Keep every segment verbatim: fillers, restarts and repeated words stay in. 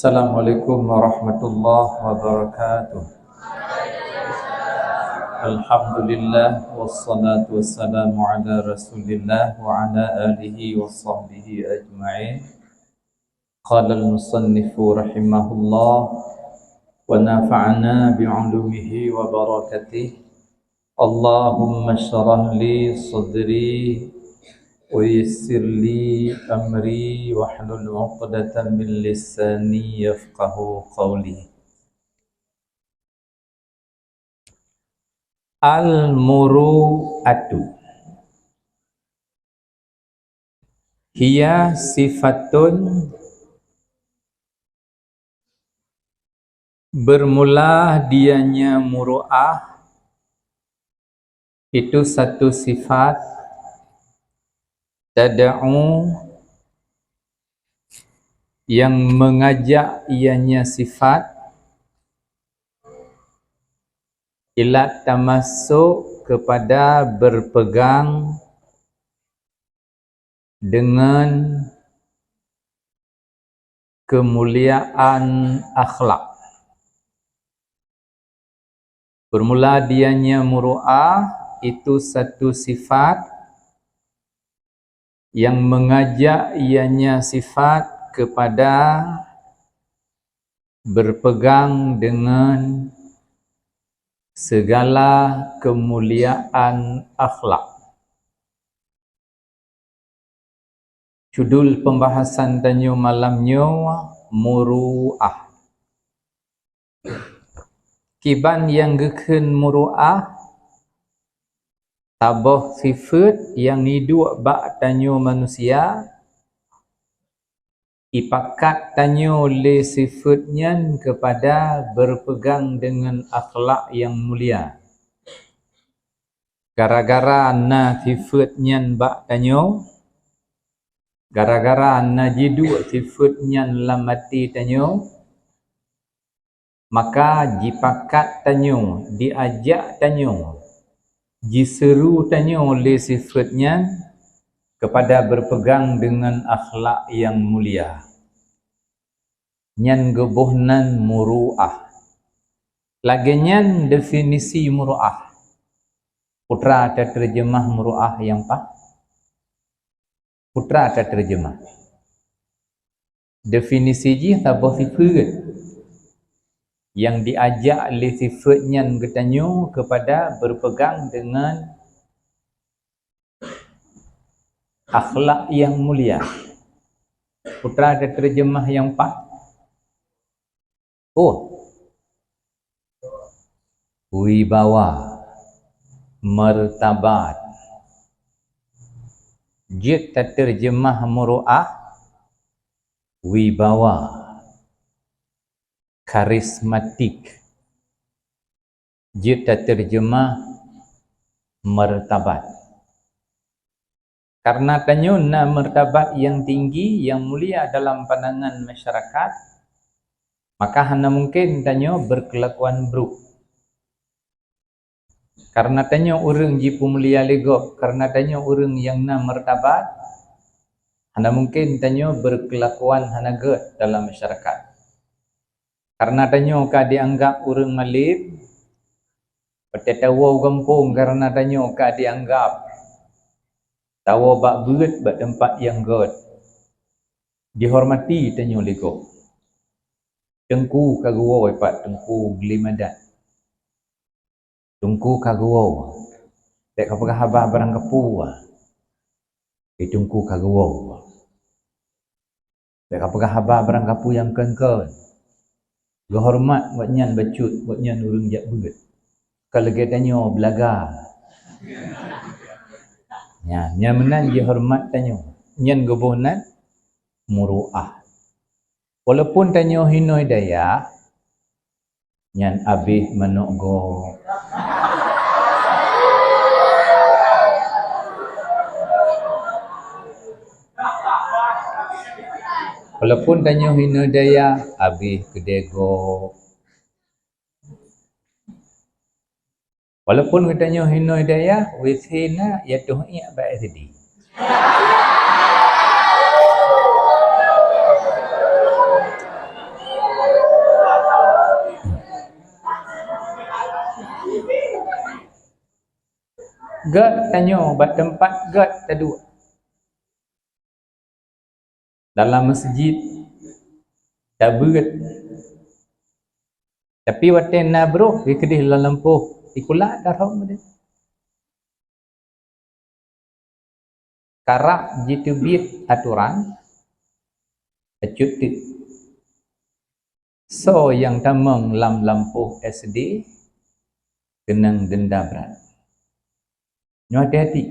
Assalamualaikum warahmatullahi wabarakatuh. Alhamdulillah, wassalatu wassalamu ala Rasulillah wa ala alihi wa sahbihi ajma'in. Qala al-musannifu rahimahullah, wa nafa'ana bi ulumihi wa barakatihi. Allahumma shrah li sadri wa yassir li amri wahlul 'uqdatam min lisani yafqahu qawli. Al-muru'atu hiya sifatun, bermula dianya muru'ah, itu satu sifat, tad'u, yang mengajak ianya sifat, ila tamasuk, kepada berpegang dengan kemuliaan akhlak. Bermula dianya muru'ah, itu satu sifat yang mengajak ianya sifat kepada berpegang dengan segala kemuliaan akhlak. Judul pembahasan tanyoe malam nyoe, muru'ah. Kiban nyang geukheun muru'ah? Saboh sifeut nyang iduek bak tanyoe manusia, ipakat tanyoe lé sifeut nyan keupada berpegang deungon akhlak nyang mulia. Gara-gara na sifeut nyan bak tanyoe, gara-gara na jiduek sifeut nyan lam até tanyoe, maka jipakat tanyoe, diajak tanyoe, jiseuru tanyoe lé sifeut nyan keupada berpegang deungon akhlak nyang mulia. Nyan geuboh nan muru'ah. Lagée nyan definisi muru'ah. Peue teuma teuteurjeumah muru'ah nyang paih? Peue teuma teuteurjeumah? Definisi jih saboh sifeut nyang diajak lé sifeut nyan geutanyoe keupada berpegang deungon akhlak nyang mulia. Peue teuma teuteurjeumah nyang paih? Oh. Wibawa, martabat. Jeuet tateurjeumah muru'ah, wibawa, karismatik. Jeuet tateurjeumah martabat. Karena tanyoe na martabat nyang tinggi, nyang mulia dalam pandangan masyarakat, maka hana mungken tanyoe berkelakuan brok. Karena tanyoe ureuëng jipeumulia lé gob, karena tanyoe ureuëng nyang na martabat, hana mungken tanyoe berkelakuan hana gét dalam masyarakat. Karena tanyoe ka dianggap ureuëng malem, watée tawoe u gampông karena tanyoe ka dianggap tawoe bak beuet bak teumpat nyang gét, dihormati tanyoe lé gob. Teungku ka geuwoe pat Teungku Geulim Adat. Teungku ka geuwoe. Bék kapeugah haba barangkapeue. Eh, Teungku ka geuwoe. Bék kapeugah haba barangkapeue nyang kon-kon. Geuhoreumat gobnyan bacut, gobnyan ureuëng jak beuet. Ka lagée tanyoe beulaga. Nyan, nyan meunan jihoreumat tanyoe. Nyan geuboh nan muru'ah. Walaupun tanyoe hinoe dayah, nyan abéh manok gob. Walaupun tanyoe hinoe dayah, abéh keudée gob. Walaupun geutanyoe hinoe dayah, W C na ya toh iek bak S D. Gét tanyoe bak teumpat gét taduek. Dalam meuseujid tabeuet. Tapi watée na broh geukeudeh lam lampôh, sikula tarhom deh. Karab jiteubiet atoran, bacut teuk. Soe nyang tamong lam lampôh S D keunong denda brat. Nyoe hati-hati.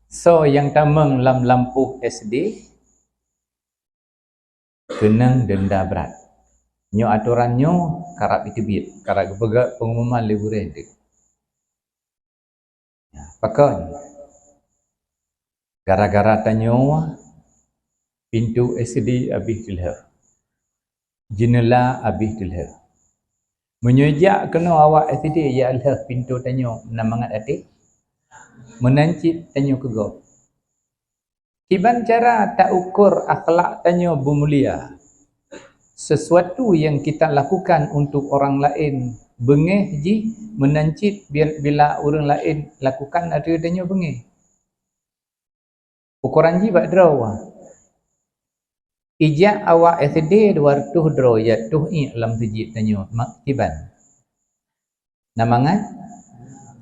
Soe nyang tamong lam lampôh S D keunong denda brat. Nyoe atoran nyoe karab jiteubiet, karab geupeugah peungumuman lé gurée teuk. Pakon? Gara-gara tanyoe pintoe S D habéh teulheueh. Jeuneula habéh teulheueh. Meunyoe jak keunoe awak S D jak lheueh pintoe tanyoe, na mangat até? Meunan cit tanyoe keu gob. Kiban cara ta-ukur akhlak tanyoe beumulia? Sesuatu yang kita lakukan untuk orang lain beungéh jih meunan cit bi-, bila ureuëng laén lakukan ateueh tanyoe beungéh. Ukoran jih bak droe. Ijak awak S D dua reutôh droe jak tuh iék lam seujid tanyoe, mak kiban. Na mangat?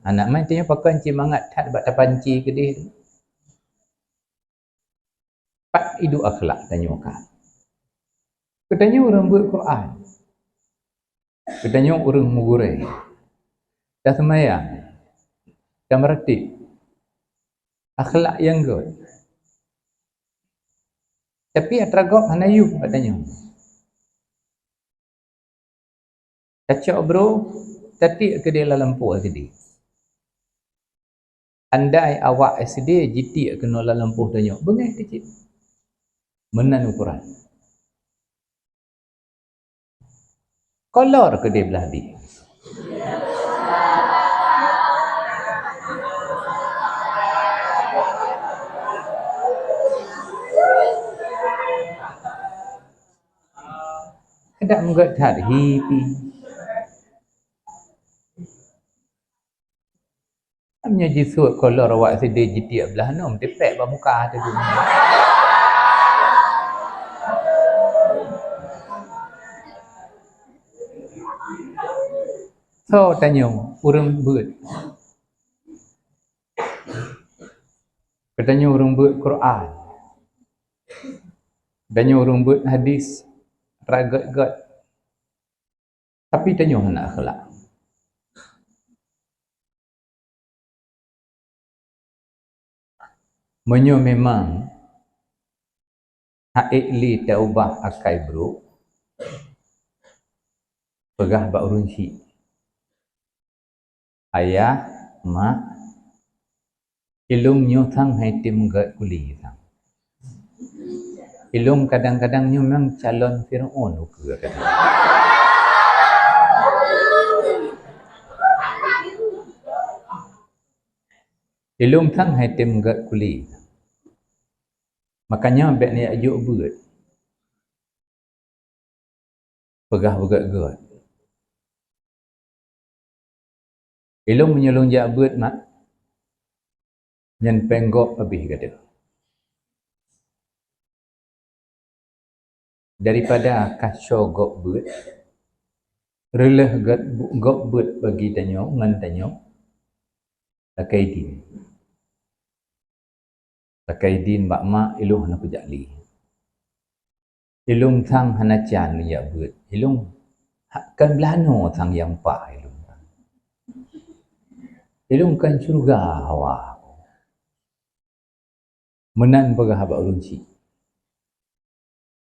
Aneuk meutanyoe pakon cit mangat that bak tapanci keudeh. Pat iduek akhlak tanyoe ka? Geutanyoe ureuëng beuet Quran. Geutanyoe ureuëng meugurée. Taseumayang. Tameuratéb. Akhlak nyang gét. Tapi atra gob hana yum bak tanyoe. Tacok bro, tatiek keudeh lam lampôh S D. Andai awak S D jitiek keunoe lam lampôh tanyoe, beungéh teuh cit. Meunan ukoran. Kolor keudeh blah dih. Kada meugét that hi pih. Meunyoe jisuet kolor awak S D jitiek blah nyoe, tipék bak muka teuh. Soe tanyoe ureuëng beuet? Geutanyoe ureuëng beuet Quran. Geutanyoe ureuëng beuet hadis, atra gét-gét. Tapi tanyoe hana akhlak. Meunyoe memang hak ék lé taubah akai brok, peugah bak ureuëng chik, "Ayah, Mak, ilôn nyoe sang hai tem gét kuli sang. Ilôn kadang-kadang nyoe memang calon Fir'aun ukeue kadang. Ilôn sang hai tem gét kuli. Makanya bék neujak jok beuet." Peugah beugét-gét. "Ilôn meunyoe lôn jak beuet, Mak, nyan péng gob habéh gadoh. Daripada kasoe gob beuet, reuloh gob, gob beuet bagi tanyoe ngon tanyoe, lakée idin. Lakée idin bak mak, ilôn hana kujak lé. Ilôn sang hana can lôn jak beuet. Ilôn ha-, kon blah nyoe sang nyang pah ilôn. Ilôn kon syeuruga hawa." Meunan peugah bak ureuëng chik.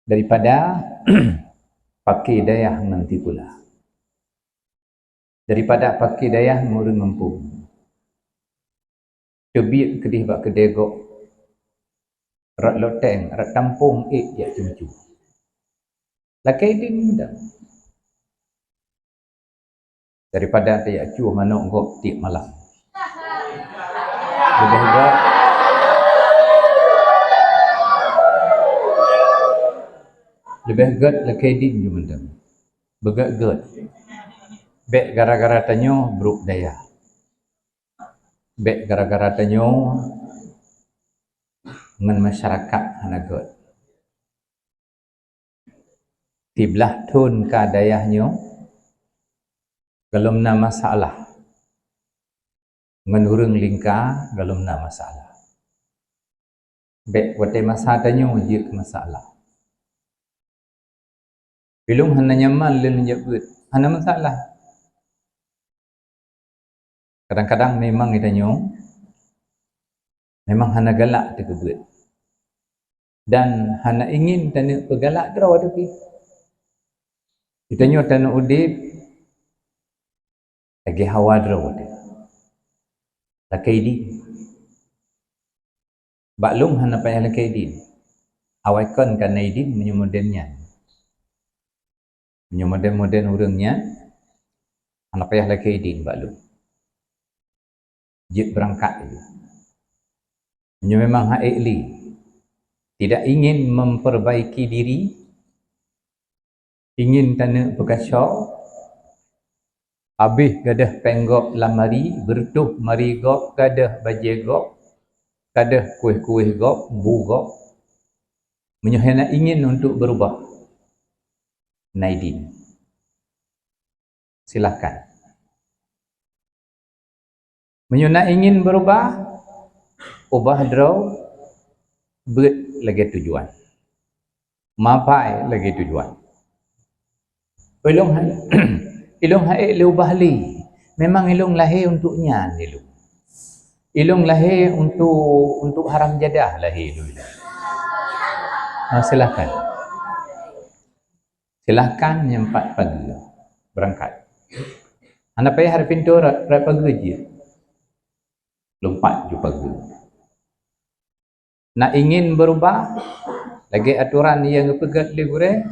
Daripada paké dayah ngon sikula. Daripada paké dayah ngon ureuëng gampông. Teubiet keudeh bak keudée gob. Rot loteng, rot tampông ék jak ceumeucue. Lakée idin mantong. Daripada tajak cue manok gob tieb malam. Leubeh gét, leubeh gét lakée idin jih mantong. Beugét-gét. Bék gara-gara tanyoe brok dayah. Bék gara-gara tanyoe ngon masyarakat hana gét. Siblaih thon ka dayah nyoe gohlom na masalah, ngon ureuëng lingka gohlom na masalah. Bék watée masa tanyoe jeuet masalah. Ilong hana nyaman lé meunyoe beuet, hana masalah. Kadang-kadang memang geutanyoe memang hana galak teukeubeuet dan hana ingin taneuk peugalak droe teuh pih. Geutanyoe taneuk udeb lagée hawa droe teuh. Lakée idin. Bak lôn hana payah lakée idin. Awai kon ka na idin meunyoe model nyan. Meunyoe model-model ureuëng nyan, hana payah lakée idin bak lôn. Jeuet beurangkat laju. Meunyoe memang hak ék lé, tidak ingin memperbaiki diri, ingin taneuk peukasoe, habéh gadôh péng gob lam mari, beureutoh mari gob, gadôh bajée gob, gadôh kueh-kueh gob, bu gob. Meunyoe hana ingin untuk berubah, na idin. Silahkan. Meunyoe na ingin berubah, ubah droe beuet lagée tujuan. Mapai lagée tujuan. Ilong hai, ilong hai lé ubah lé. Memang ilong lahé untuk nyan ilong. Ilong lahé untuk, untuk haram jadah lahé ilong. Ha, silahkan. Silahkan nyang pat pageue beurangkat. Hana payah rot pintoe, rot, rot pageue jeuet. Lumpat ju pageue. Na ingin berubah lagée atoran nyang geupeugét lé gurée,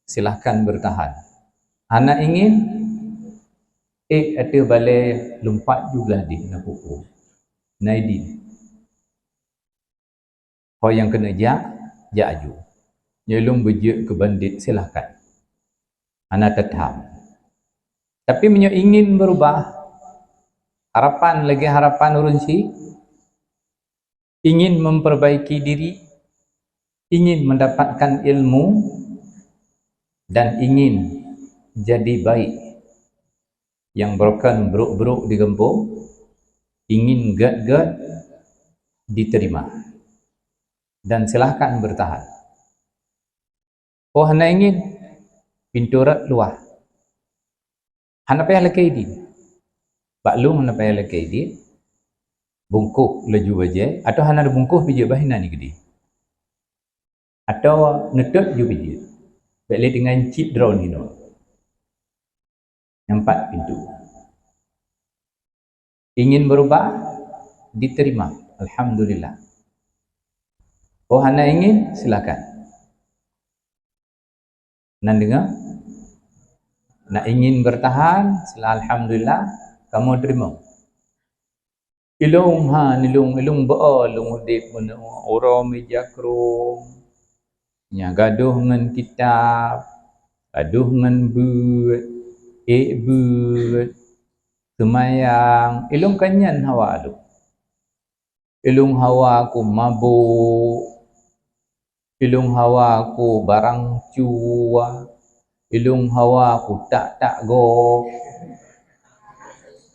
silahkan bertahan. Hana ingin, ék ateueh balée lumpat ju blah dih na pupu. Na idin. Ho nyang keuneuk jak, jak aju. Nyoe lôn beujeuet keu bandét, silahkan. Hana teutham. Tapi meunyoe ingin berubah, harapan lagée harapan ureuëng syiek, ingin memperbaiki diri, ingin mendapatkan ilmu, dan ingin jadi baik. Nyang broken brok-brok di gampông, ingin gét-gét diterima. Dan silahkan bertahan. Oh hana ingin, pintoe rot luwah. Hana payah lakée idin. Bak lôn hana payah lakée idin. Bungkôh laju bajée, atawa hana bungkôh pih jeuet bah inan keudeh. Atawa neutot ju pih jeuet. Bék lé deungon cit droe ninoe. Nyang pat pintoe. Ingin berubah, diterima. Alhamdulillah. Oh hana ingin, silakan. Nan deungoe? Nak ingin bertahan, sila alhamdulillah, kamoe teurimong. Ilong ha, ilong, ilong beu lôn udeb meunoe, uroe meujakrong. Nya gadoh ngon kitab, gadoh ngon beuet, ék beuet, seumayang, ilong ka nyan hawa lôn. Ilong hawa ku mabök, ilong hawa ku barang cua, ilong hawa ku tak-tak gob.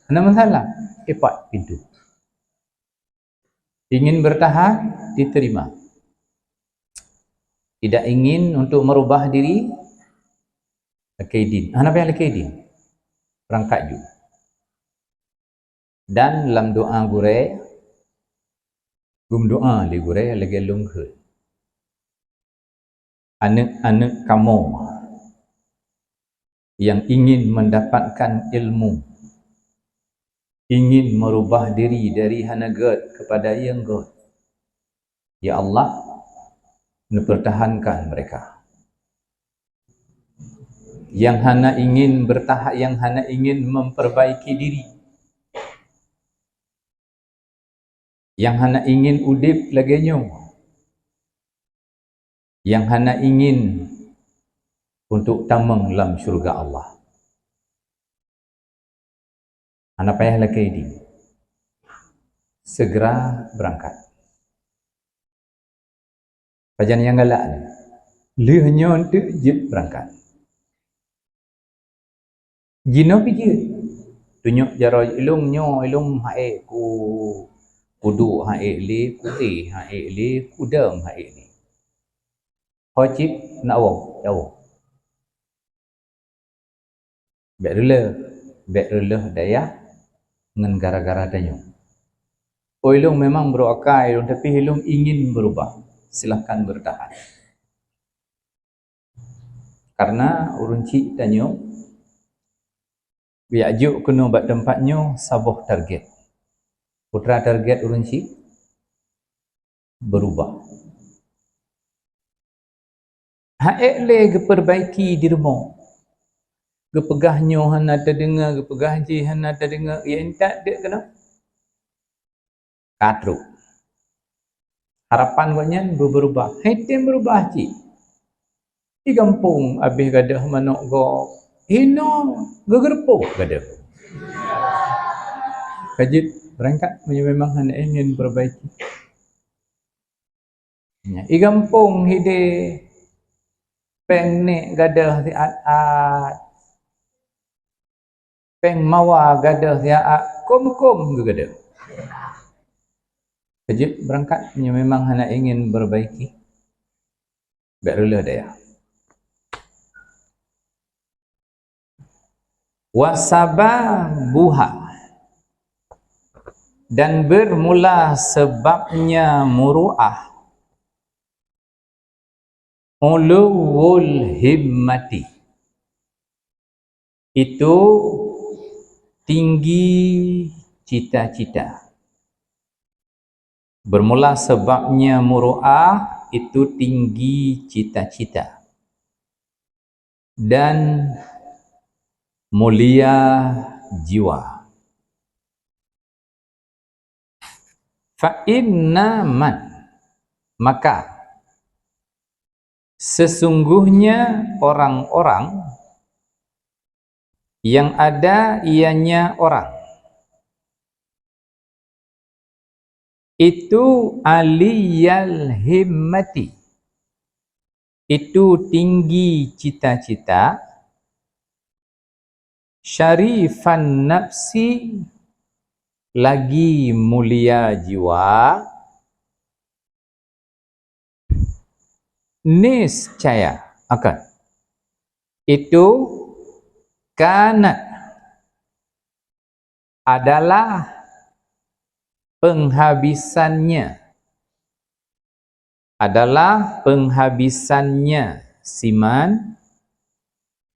Hana masalah, ipat pintoe. Ingin bertahan, diterima. Tidak ingin untuk merubah diri, lakée idin. Hana payah lakée idin. Beurangkat ju. Dan lam doa gurée, geudoa lé gurée lagée lôn kheun. Aneuëk-aneuëk kamoe yang ingin mendapatkan ilmu, ingin merubah diri dari hana gét kepada nyang gét. Ya Allah, neupeurtahankan mereka. Yang hana ingin bertahan, yang hana ingin memperbaiki diri, yang hana ingin udeb lagée nyoe, yang hana ingin untuk tamong lam syurga Allah. Hana payah lakée idin. segera berangkat. Pajan nyang galak nyoe, lheueh nyoe teuk jeuet beurangkat. Jinoe pih jeuet. Tunyok jaroe ilong nyoe, ilong han ék ku, kuduek han ék lé, kuéh han ék lé, kudong han ék lé. Ho cit nak woe, ya woe. Bék reuloh, bék reuloh dayah ngon gara-gara tanyoe. Oh, ilong memang brok akai ilong, tapi ilong ingin berubah. Silahkan bertahan. Karena ureuëng chik tanyoe biak jok keunoe bak teumpat nyoe saboh target. Putra target ureuëng chik berubah. Han ék lé geupeurbaiki di rumoh. Geupeugah nyoe hana teudeungoe, geupeugah jih hana teudeungoe, ya intat deuek keunoe. Ka trok. Harapan gobnyan beu-, beurubah. Hai tem beurubah cit. Di gampông abéh gadôh manok gob, hinoe geugeureupoh gadôh. Ka jeuet beurangkat meunyoe memang hana ingin perbaiki. Nya, i gampông hideh péng nek gadôh siat-at. Péng mawa gadôh siat-at, kôm-kôm geugadôh. Ka jeuet beurangkat meunyoe memang hana ingin perbaiki. Bék reuloh dayah. Wa sababuha, dan bermula sebabnya muruah, uluwul himmati, itu tinggi cita-cita. Bermula sebabnya muruah itu tinggi cita-cita dan mulia jiwa. Fa inna man, maka sesungguhnya orang-orang, yang ada ianya orang, itu aliyal himmati, itu tinggi cita-cita, syarifan nafsi, lagi mulia jiwa, niscaya akan, itu kanat, adalah penghabisannya, adalah penghabisannya siman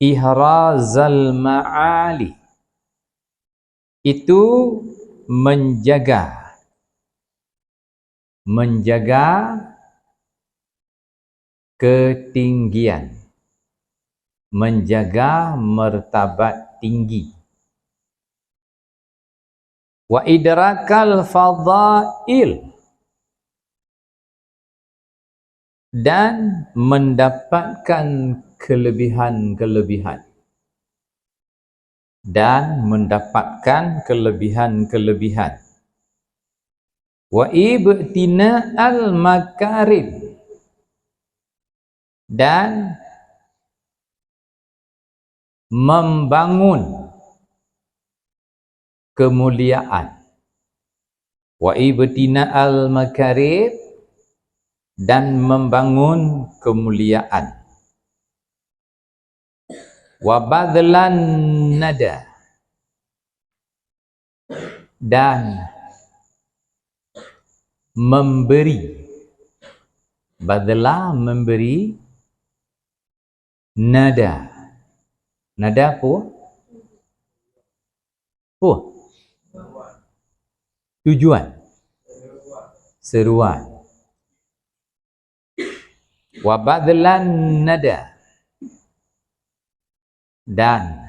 ihrazal ma'ali, itu menjaga, menjaga ketinggian, menjaga martabat tinggi. Wa idrakal fadail, dan mendapatkan kelebihan-kelebihan, dan mendapatkan kelebihan-kelebihan. Wa ibtina'al makarim, dan membangun kemuliaan. Wa ibtina'al makarim, dan membangun kemuliaan. Wa badlan nada, dan memberi. Badla, memberi. Nada. Nada apa? Apa? Tujuan. Seruan. Wa badlan nada, dan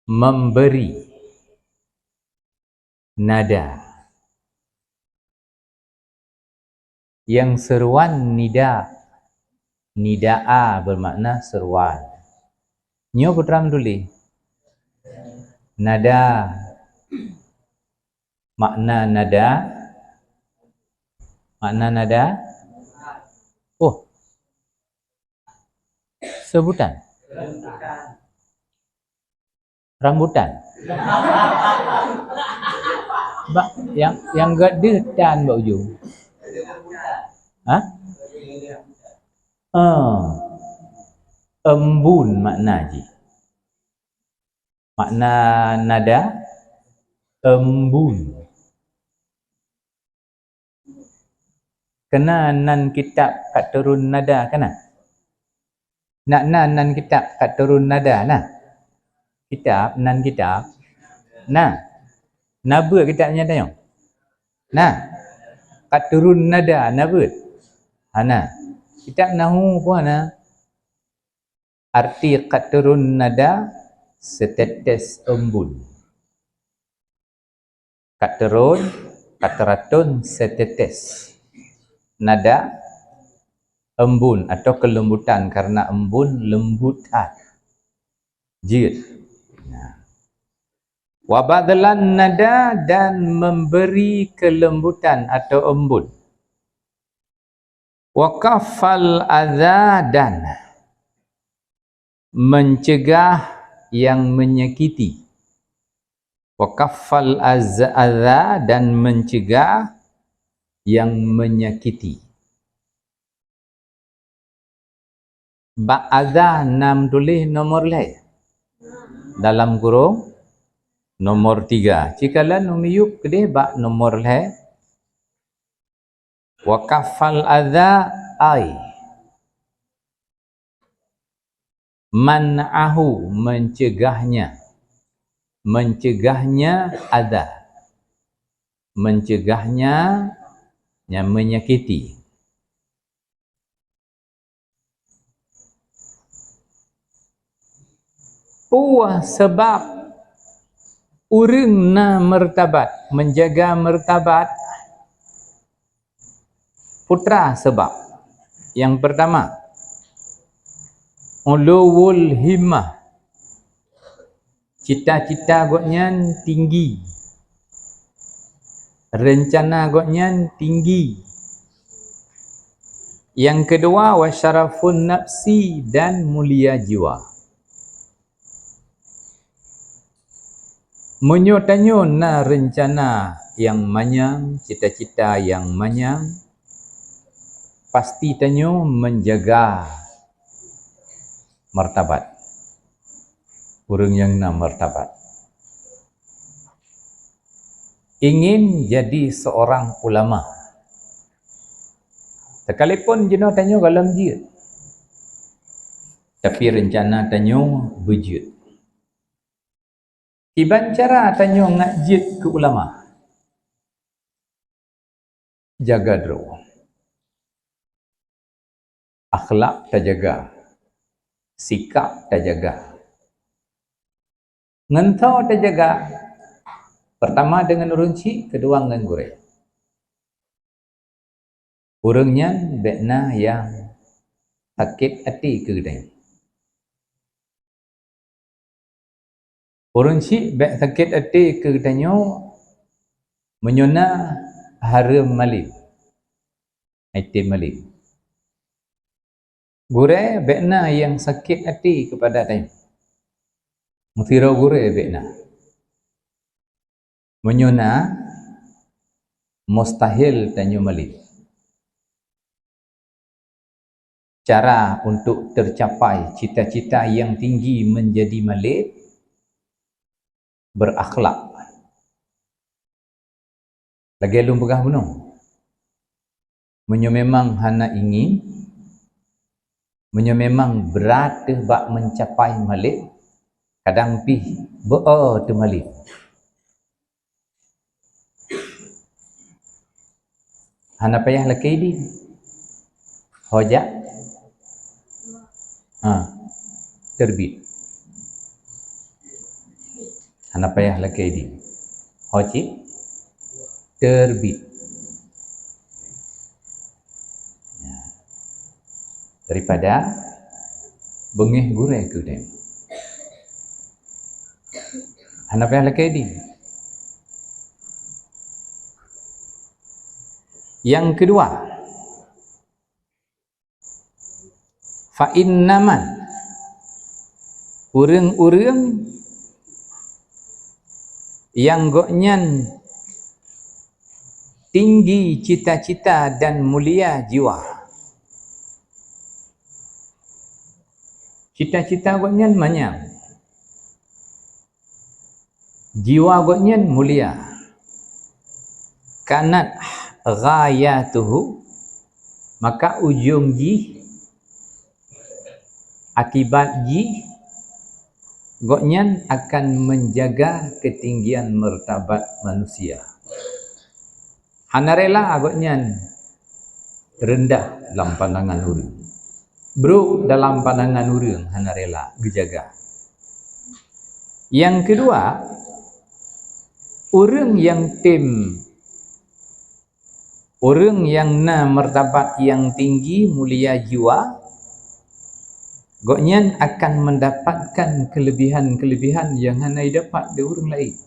memberi nada. Nyang seruan nida. Nidaa bermakna seruan. Nyoe putra meutuléh. Nada. Makna nada. Makna nada. Oh. Sebutan. Rambutan. Bak, nyang, nyang gét deuh tan bak ujong. Ha? Ah. Embun makna jih. Makna nada, embun. Kana nan kitab Qatrun Nada kana? Nak na nan kitab Qatrun Nada na? Kitab, nan kitab. Na. Na beuet kitab nyan tanyoe? Na. Qatrun Nada na beuet? Hana. Kitab nahu pun hana. Arti qatrun nada, setetes embun. Qatrun, qatratun, setetes. Nada, embun atau kelembutan, karena embun lembut that. Jeuet. Nah. Wa badlan nada, dan memberi kelembutan atau embun. Wa kaffal adza, dan mencegah yang menyakiti. Wa kaffal az-, adza, dan mencegah yang menyakiti. Bak adza na meutuléh nomor lhèe. Dalam kurung nomor tiga. Cikalon u miyueb keudeh bak nomor lhèe. Wa kaffal adza ai man'ahu, mencegahnya. Mencegahnya adza. Mencegahnya yang menyakiti. Peue sabab ureuëng na martabat, menjaga martabat? Peue teuma sabab? Yang pertama, uluwul himmah. Cita-cita gobnyan tinggi. Rencana gobnyan tinggi. Yang kedua, wa syarafun nafsi, dan mulia jiwa. Meunyoe tanyoe na rencana nyang manyang, cita-cita nyang manyang, pasti tanyoe menjaga martabat. Ureuëng nyang na martabat. Ingin jadi seorang ulama. Sekalipun jinoe tanyoe gohlom jeuet, tapi rencana tanyoe beujeuet. Kiban cara tanyoe ngat jeuet keu ulama? Jaga droe. Akhlak tajaga, sikap tajaga. Ngon soe tajaga? Pertama deungon ureuëng chik, keudua ngon gurée. Ureuëng nyan bék na nyang sakét até keu geutanyoe. Ureuëng chik bék sakét até keu geutanyoe meunyoe na hareuem malém, item malém. Gurée bék na nyang sakét até keupada tanyoe. Meusidroe gurée bék na. Meunyoe na, mustahil tanyoe malém. Cara untuk tercapai cita-cita yang tinggi menjadi malém, berakhlak. Lagée lôn peugah bunoe, meunyoe memang hana ingin, meunyoe memang brat teuh bak mencapai malém, kadang pih beu-o teumalém. Hana payah lakée idin. Ho jak? Ha, teubiet. Hana payah lakée idin. Ho cit? Teubiet. Ya. Daripada beungéh gurée keu dem. Hana payah lakée di. Nyang keudua, fa inna man, ureuëng-ureuëng nyang gobnyan tinggi cita-cita dan mulia jiwa. Cita-cita gobnyan manyang. Jiwa gobnyan mulia. Kanat ghayatuhu, maka ujong jih, akibat jih, gobnyan akan menjaga ketinggian martabat manusia. Hana rela gobnyan reundah lam pandangan ureuëng. Brok dalam pandangan ureuëng hana rela geujaga. Nyang keudua, ureuëng nyang tem, ureuëng nyang na martabat nyang tinggi, mulia jiwa, gobnyan akan mendapatkan kelebihan-kelebihan nyang hana jidapat di ureuëng laén.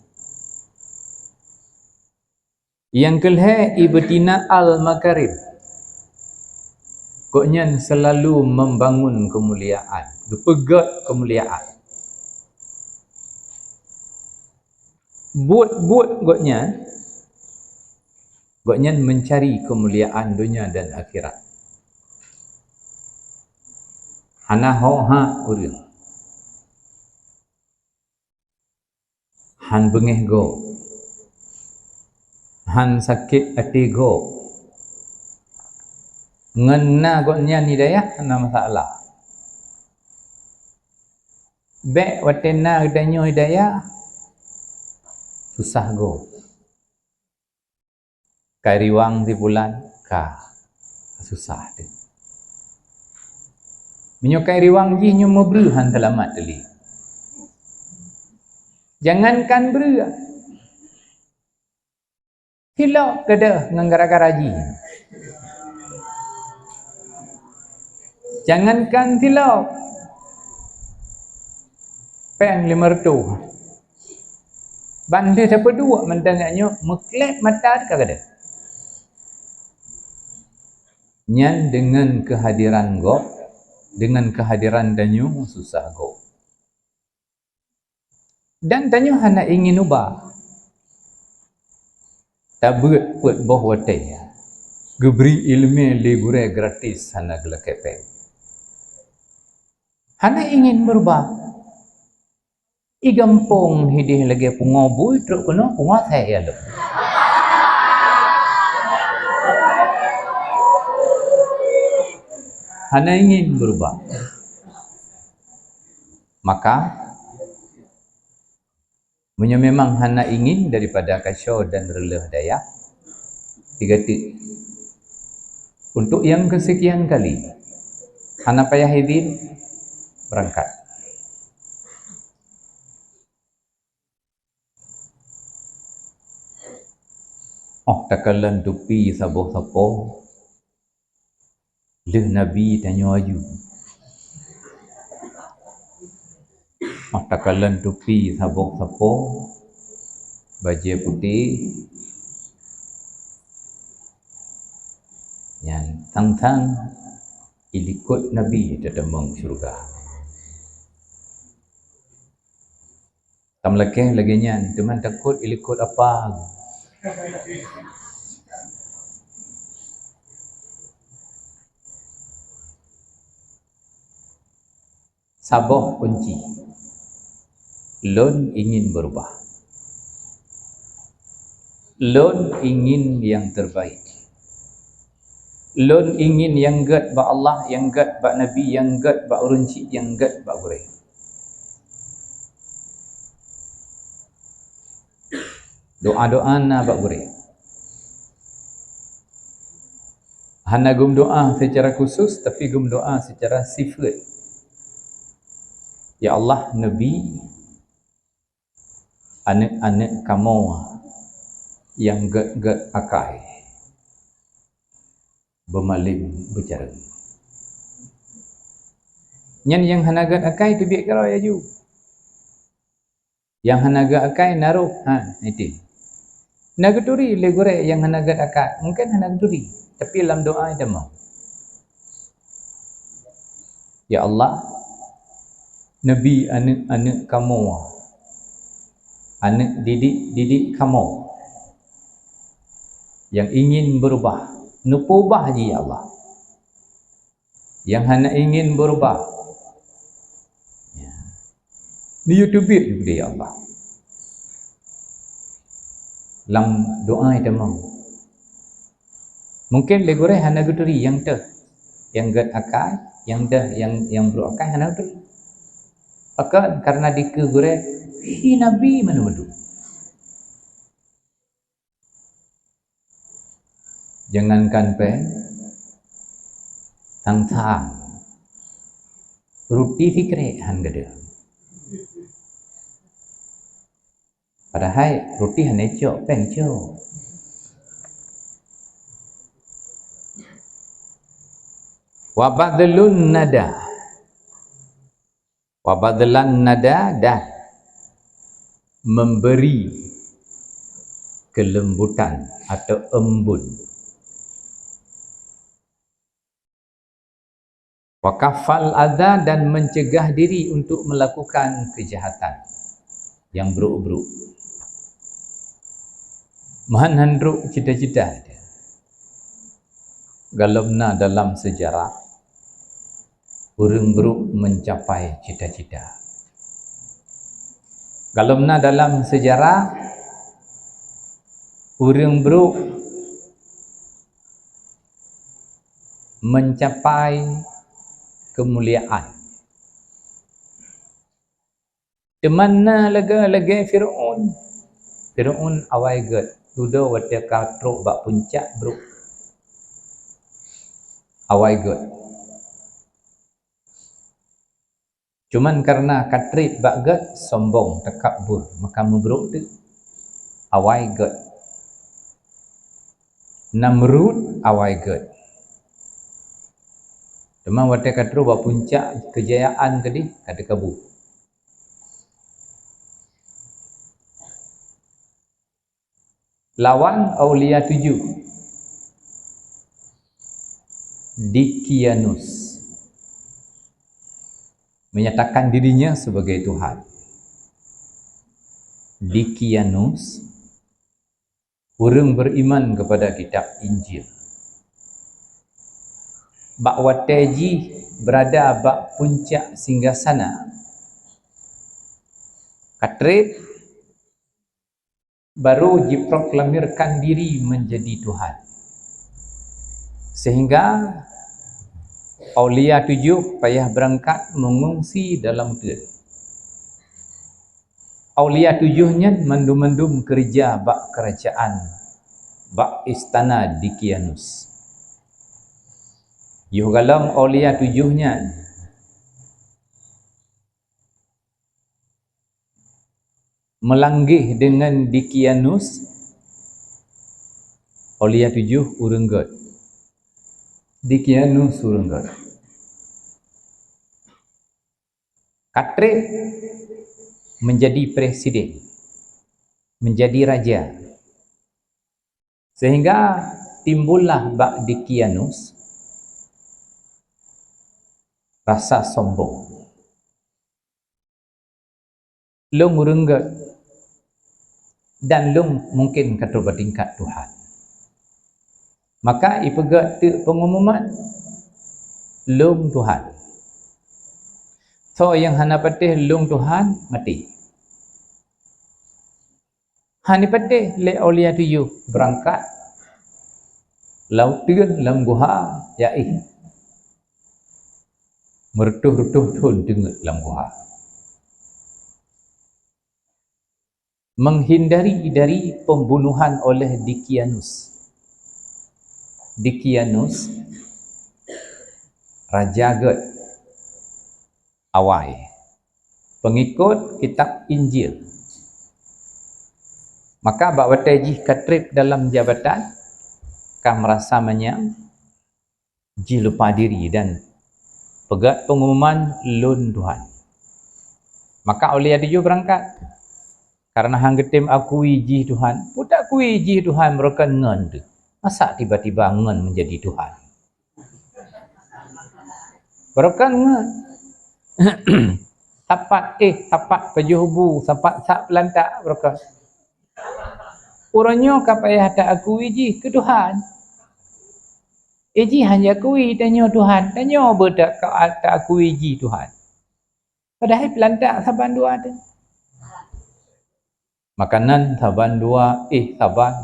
Nyang keulhée, ibtina al-makarim. Gobnyan selalu membangun keumuliaan, geupeugét keumuliaan. Buet-buet gobnyan, gobnyan mencari keumuliaan donya dan akhirat. Hana ho hak ureuëng. Han beungéh gob, han sakét até gob. Ngon na gobnyan hidayah hana masalah. Bék watée na geutanyoe hidayah, susah gob. Ka iriwang si pulan, ka susah teuh. Meunyoe ka iriwang jih nyoe meubreue han seulamat teuh lé. Jangankan breue, silop keudeh ngon gara-gara jih. Jangankan silop, péng lima reutôh. Ban lheueh tapeuduek mantong nyoe meukleb mata teuka keudeh. Nyan deungon keuhadiran gob, deungon keuhadiran tanyoe susah gob. Dan tanyoe hana ingin ubah. Tabeuet peuet boh watée geubri iéleumé lé gurée gratis hana geulakée péng. Hana ingin beurubah. I gampông hideh lagée pungoe bui trok keunoe pungoe asée ya lom. Hana ingin beurubah. Maka, meunyoe memang hana ingin daripada kaco dan reuloh dayah, tiga tik. Untuk yang kesekian kali, hana payah idin, berangkat. Oh, takalon tupi saboh sapo, lheueh Nabi tanyoe aju. Oh, takalon tupi saboh sapo, bajée putéh, nyan sang-sang ilikot Nabi tatamong syeuruga. Tameulakée lagée nyan, teuma takot ilikot apa? Saboh kunci. Lôn ingin berubah. Lôn ingin yang terbaik. Lôn ingin nyang gét bak Allah, nyang gét bak Nabi, nyang gét bak ureuëng chik, nyang gét bak gurée. Doa-doa na bak gurée. Hana geudoa secara khusus, tapi geudoa secara sifat. Ya Allah, neubi aneuëk-aneuëk kamoe nyang gét-gét akai, beumalem beucarông. Nyan nyang hana gét akai teubiet keudroe aju. Nyang hana gét akai na roh, ha, itu. Na geuturi lé gurée nyang hana gét akai, mungken hana geuturi, tapi lam doa itamong. Ya Allah, neubi aneuëk-aneuëk kamoe, aneuëk didik-didik kamoe nyang ingin beurubah, neupeubah jih ya Allah. Nyang hana ingin beurubah, ya, neuyue teubiet ju keudeh ya Allah. Lam doa itamong. Mungken lé gurée hana geuturi nyang teuh, nyang gét akai, nyang deuh, nyang, nyang brok akai hana geuturi. Pakon? Karena dikeue gurée hi nabi meunurot. Jangankan péng, sang-sang ruti sikrek han gadeuh. Padahai ruti hana cok, péng cok. Wa badlun nada. Wa badlan nada, dan memberi kelembutan atau embun. Wa kaffal adza, dan mencegah diri untuk melakukan kejahatan yang buruk-buruk. Meuhan han trok cita-cita. Galom na dalam sejarah, ureuëng brok mencapai cita-cita. Galom na dalam sejarah, ureuëng brok mencapai kemuliaan. Teuma na lagée-lagée Firaun. Firaun awai gét, dudoe watée ka trok bak puncak brok. Awai gét. Cuman karena ka treb bak gét, sombong, takabur, maka meubrok teuk. Awai gét. Namrud awai gét. Teuma watée ka trok bak puncak keujayaan keudeh, ka teukabu. Lawan aulia tujoh, Dikianus menyatakan dirinya sebagai Tuhan. Dikianus, ureuëng beriman kepada kitab Injil. Bak watée jih berada bak puncak singgasana, ka treb baru jiproklamirkan diri menjadi Tuhan. Sehingga aulia tujoh payah beurangkat meungungsi dalam teuen. Aulia tujoh nyan mandum-mandum keureuja bak keurajeuen, bak istana Dikianus. Yoh galom aulia tujoh nyan meulanggeh deungon Dikianus, aulia tujoh ureuëng gét. Dikianus ureuëng gét. Ka treb menjadi presiden, menjadi raja. Sehingga timbullah bak Dikianus rasa sombong. Lôn ureuëng gét dan lôn mungken ka trok bak tingkat Tuhan. Maka ipeugét teuk pengumuman, "Lôn Tuhan." Soe nyang hana patéh lôn Tuhan, maté. Hana patéh lé aulia tujoh beurangkat, lam teuen lam guha, ya éh. Meureutôh-reutôh thon teungeut lam guha. Menghindari dari pembunuhan oleh Dikianus. Dikianus, raja gét, awai, pengikut kitab Injil. Maka bak watée jih ka treb dalam jabatan, ka meurasa manyang, jilupa diri dan peugét pengumuman, "Lôn Tuhan." Maka aulia tujoh beurangkat. Karena han geutem akui jih Tuhan. Peue taakui jih Tuhan, beureukan ngon teuh. Masa tiba-tiba ngon menjadi Tuhan? Beureukan ngon. Sapat éh, sapat pajoh bu, sapat sak peulantak beureukan. Uroe nyoe ka payah taakui jih keu Tuhan. Eh, jih han jiakui tanyoe Tuhan, tanyoe beu ta-, ka-, taakui jih Tuhan. Padahai peulantak saban dua teuh. Makanan saban dua, éh saban,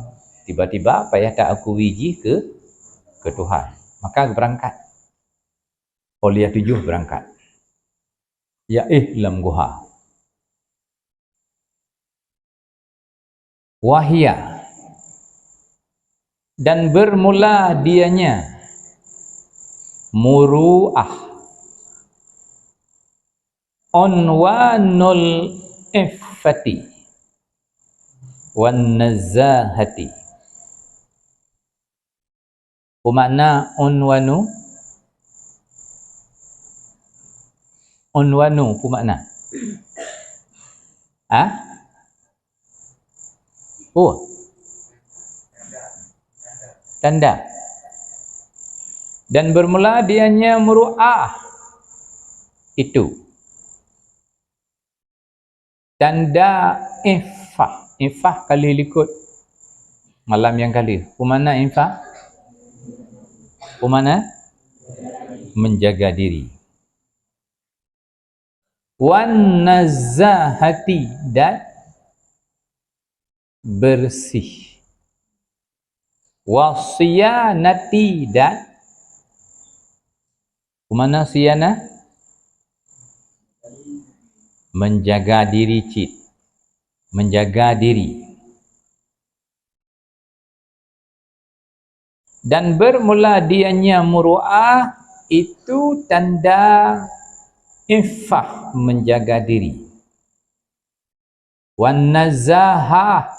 tiba-tiba payah taakui jih keu, keu Tuhan. Maka geubeurangkat. Aulia tujoh beurangkat. Ya éh lam guha. Wahia, dan bermula dianya muruah, unwanul iffati wan nazahati. Peue makna unwanu? Unwanu peue makna? Ha? Oh. Tanda. Dan bermula dianya muruah itu. Tanda iffah. Iffah ka lheueh likot malam nyang ka lheueh. Peue makna iffah? Peue makna? Menjaga diri. Wan nazahati, dan bersih. Wasiyanati, dan, peue makna siyanah? Menjaga diri cit. Menjaga diri. Dan bermula dianya muruah itu tanda iffah, menjaga diri. Wan nazahah,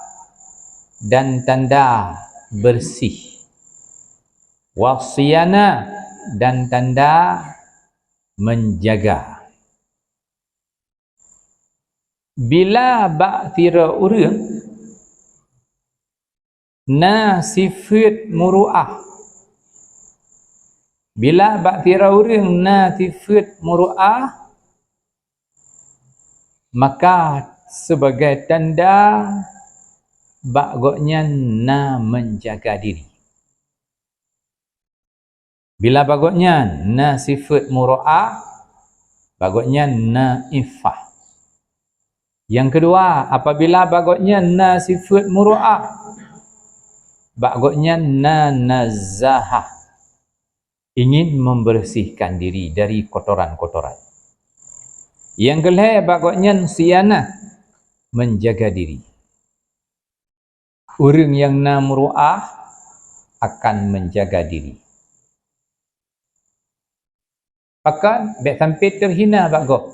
dan tanda bersih. Wasiyanah, dan tanda menjaga. Bila bak sidroe ureuëng na sifeuet muruah. Bila bak sidroe ureuëng na sifeuet muruah, maka sebagai tanda bak gobnyan na menjaga diri. Bila bak gobnyan na sifeuet muruah, bak gobnyan na iffah. Nyang keudua, apabila bak gobnyan na sifeuet muruah, bak gobnyan na nazahah, ingin membersihkan diri dari kotoran-kotoran. Nyang keulhée, bak gobnyan siyanah, menjaga diri. Ureuëng nyang na muruah akan menjaga diri. Pakon? Bék sampai teuhina bak gob.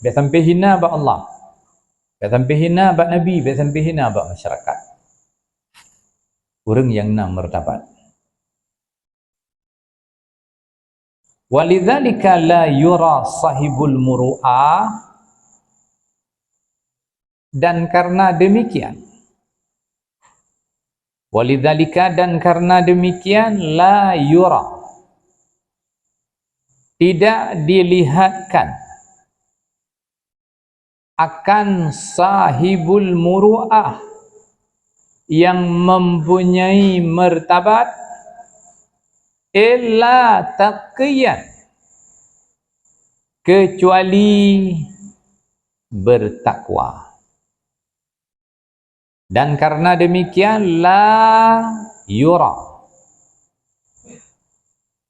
Bék sampai hina bak Allah. Bék sampai hina bak Nabi, bék sampai hina bak masyarakat. Ureuëng nyang na martabat. Walidzalika la yura sahibul muru'ah, dan karena demikian, walidzalika, dan karena demikian, la yura, tidak dilihatkan, akan sahibul muru'ah, yang mempunyai martabat, illa taqiyan, kecuali bertakwa. Dan karena demikian, la yura,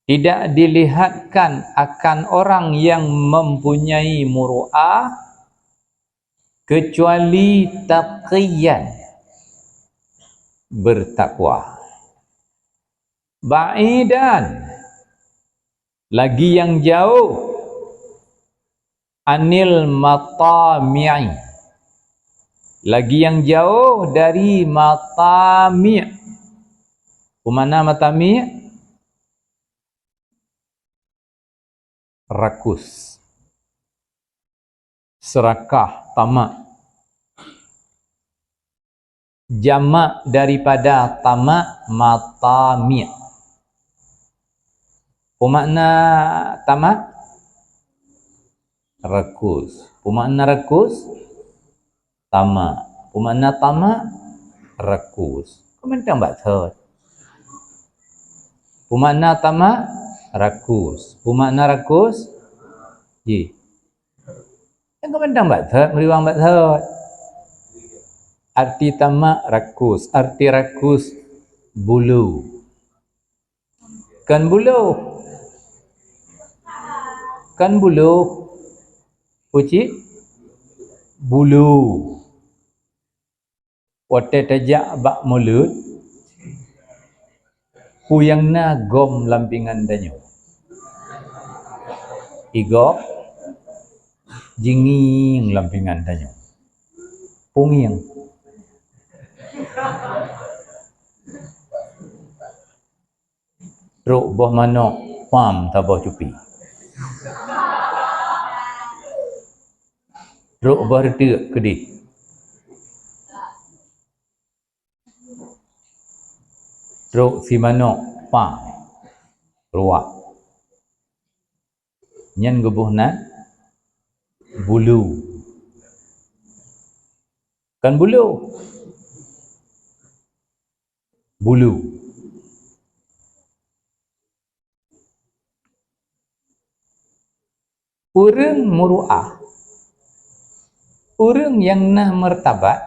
tidak dilihatkan akan orang yang mempunyai muru'ah kecuali taqiyan, bertakwa. Ba'idan, lagi yang jauh, anil matami'i, lagi yang jauh dari matami'. Peue makna matami'? Rakus, serakah, tamak. Jamak daripada tamak, matami'. Peue makna tamak? Rakus. Peue makna rakus? Tamak. Peue makna tamak? Rakus. Keu mantong bak thot. Peue makna tamak? Rakus. Peue makna rakus? Jih. Nyang keu mantong bak thot, meuriwang bak thot. Arti tamak rakus, arti rakus bulu. Kon bulu. Kon bulu. Peue cit? Bulu. Watée tajak bak mulod, peue nyang na gom lam pingan tanyoe? Igob, jingieng lam pingan tanyoe. Peue ngieng. Trok boh manok, pam, saboh cupi. Trok boh reuteuek, keudeh. Trok si manok, pam, ruak. Nyan geuboh nan bulu. Kon bulu. Bulu. Ureuëng muruah, ureuëng nyang na martabat,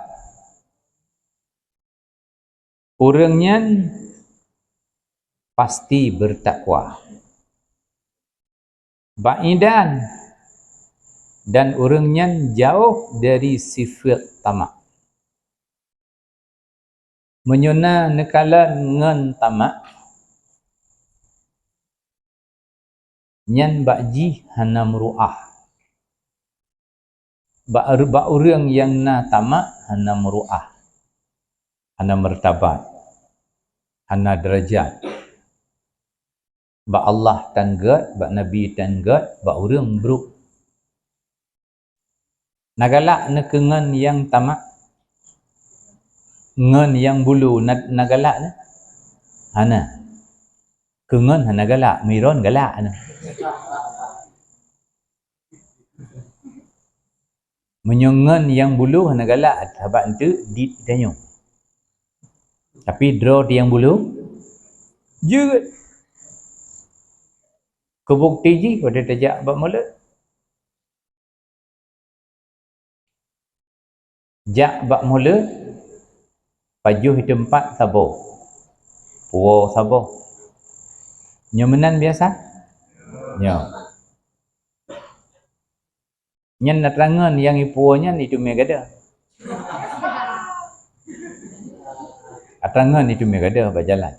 ureuëng nyan pasti beutakwa. Ba'idan, dan ureuëng nyan jauh dari sifat tamak. Meunyoe na neukalon ngon tamak, nyan bak jih hana muruah. Bak, bak ureuëng nyang na tamak hana muruah, hana martabat, hana deurajat. Bak Allah tan gét, bak Nabi tan gét, bak ureuëng brok. Na galak neuh keu ngon nyang tamak? Ngon nyang bulu na, na galak neuh? Hana. Keu ngon hana galak, meuiron galak neuh. Meunyoe ngon nyang bulu hana galak, sabab eunteuk dit tanyoe. Tapi droe nyang bulu, jeuet. Keu bukti jih, watée tajak bak mulod. Jak bak mulod, pajoh di teumpat saboh. Puwoe saboh. Nyoe meunan biasa? Nyoe. Nyan atra ngon nyang ipuwoe nyan iteumé gadôh. Atra ngon iteumé gadôh bak jalan.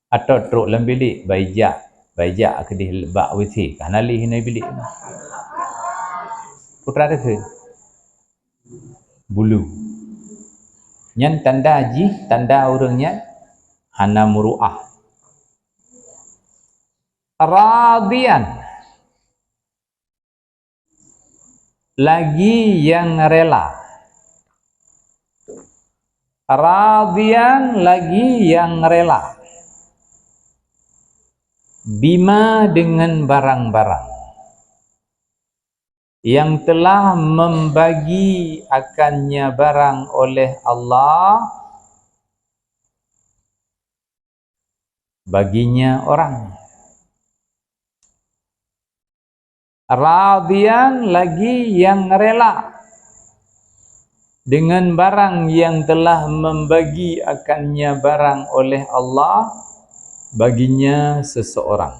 Atawa trok lam bilék, bak ijak, bak ijak keudeh bak WC, ka hana lé hinoe bilék. Peue atra teuh kheun? Bulu. Nyan tanda jih, tanda ureuëng nyan hana muruah. Radiyan. Lagi nyang rela. Radiyan, lagi nyang rela. Bima, dengan barang-barang. Yang telah membagi akannya barang oleh Allah baginya orang. Radiyan, lagi nyang rela dengan barang yang telah membagi akannya barang oleh Allah baginya seseorang.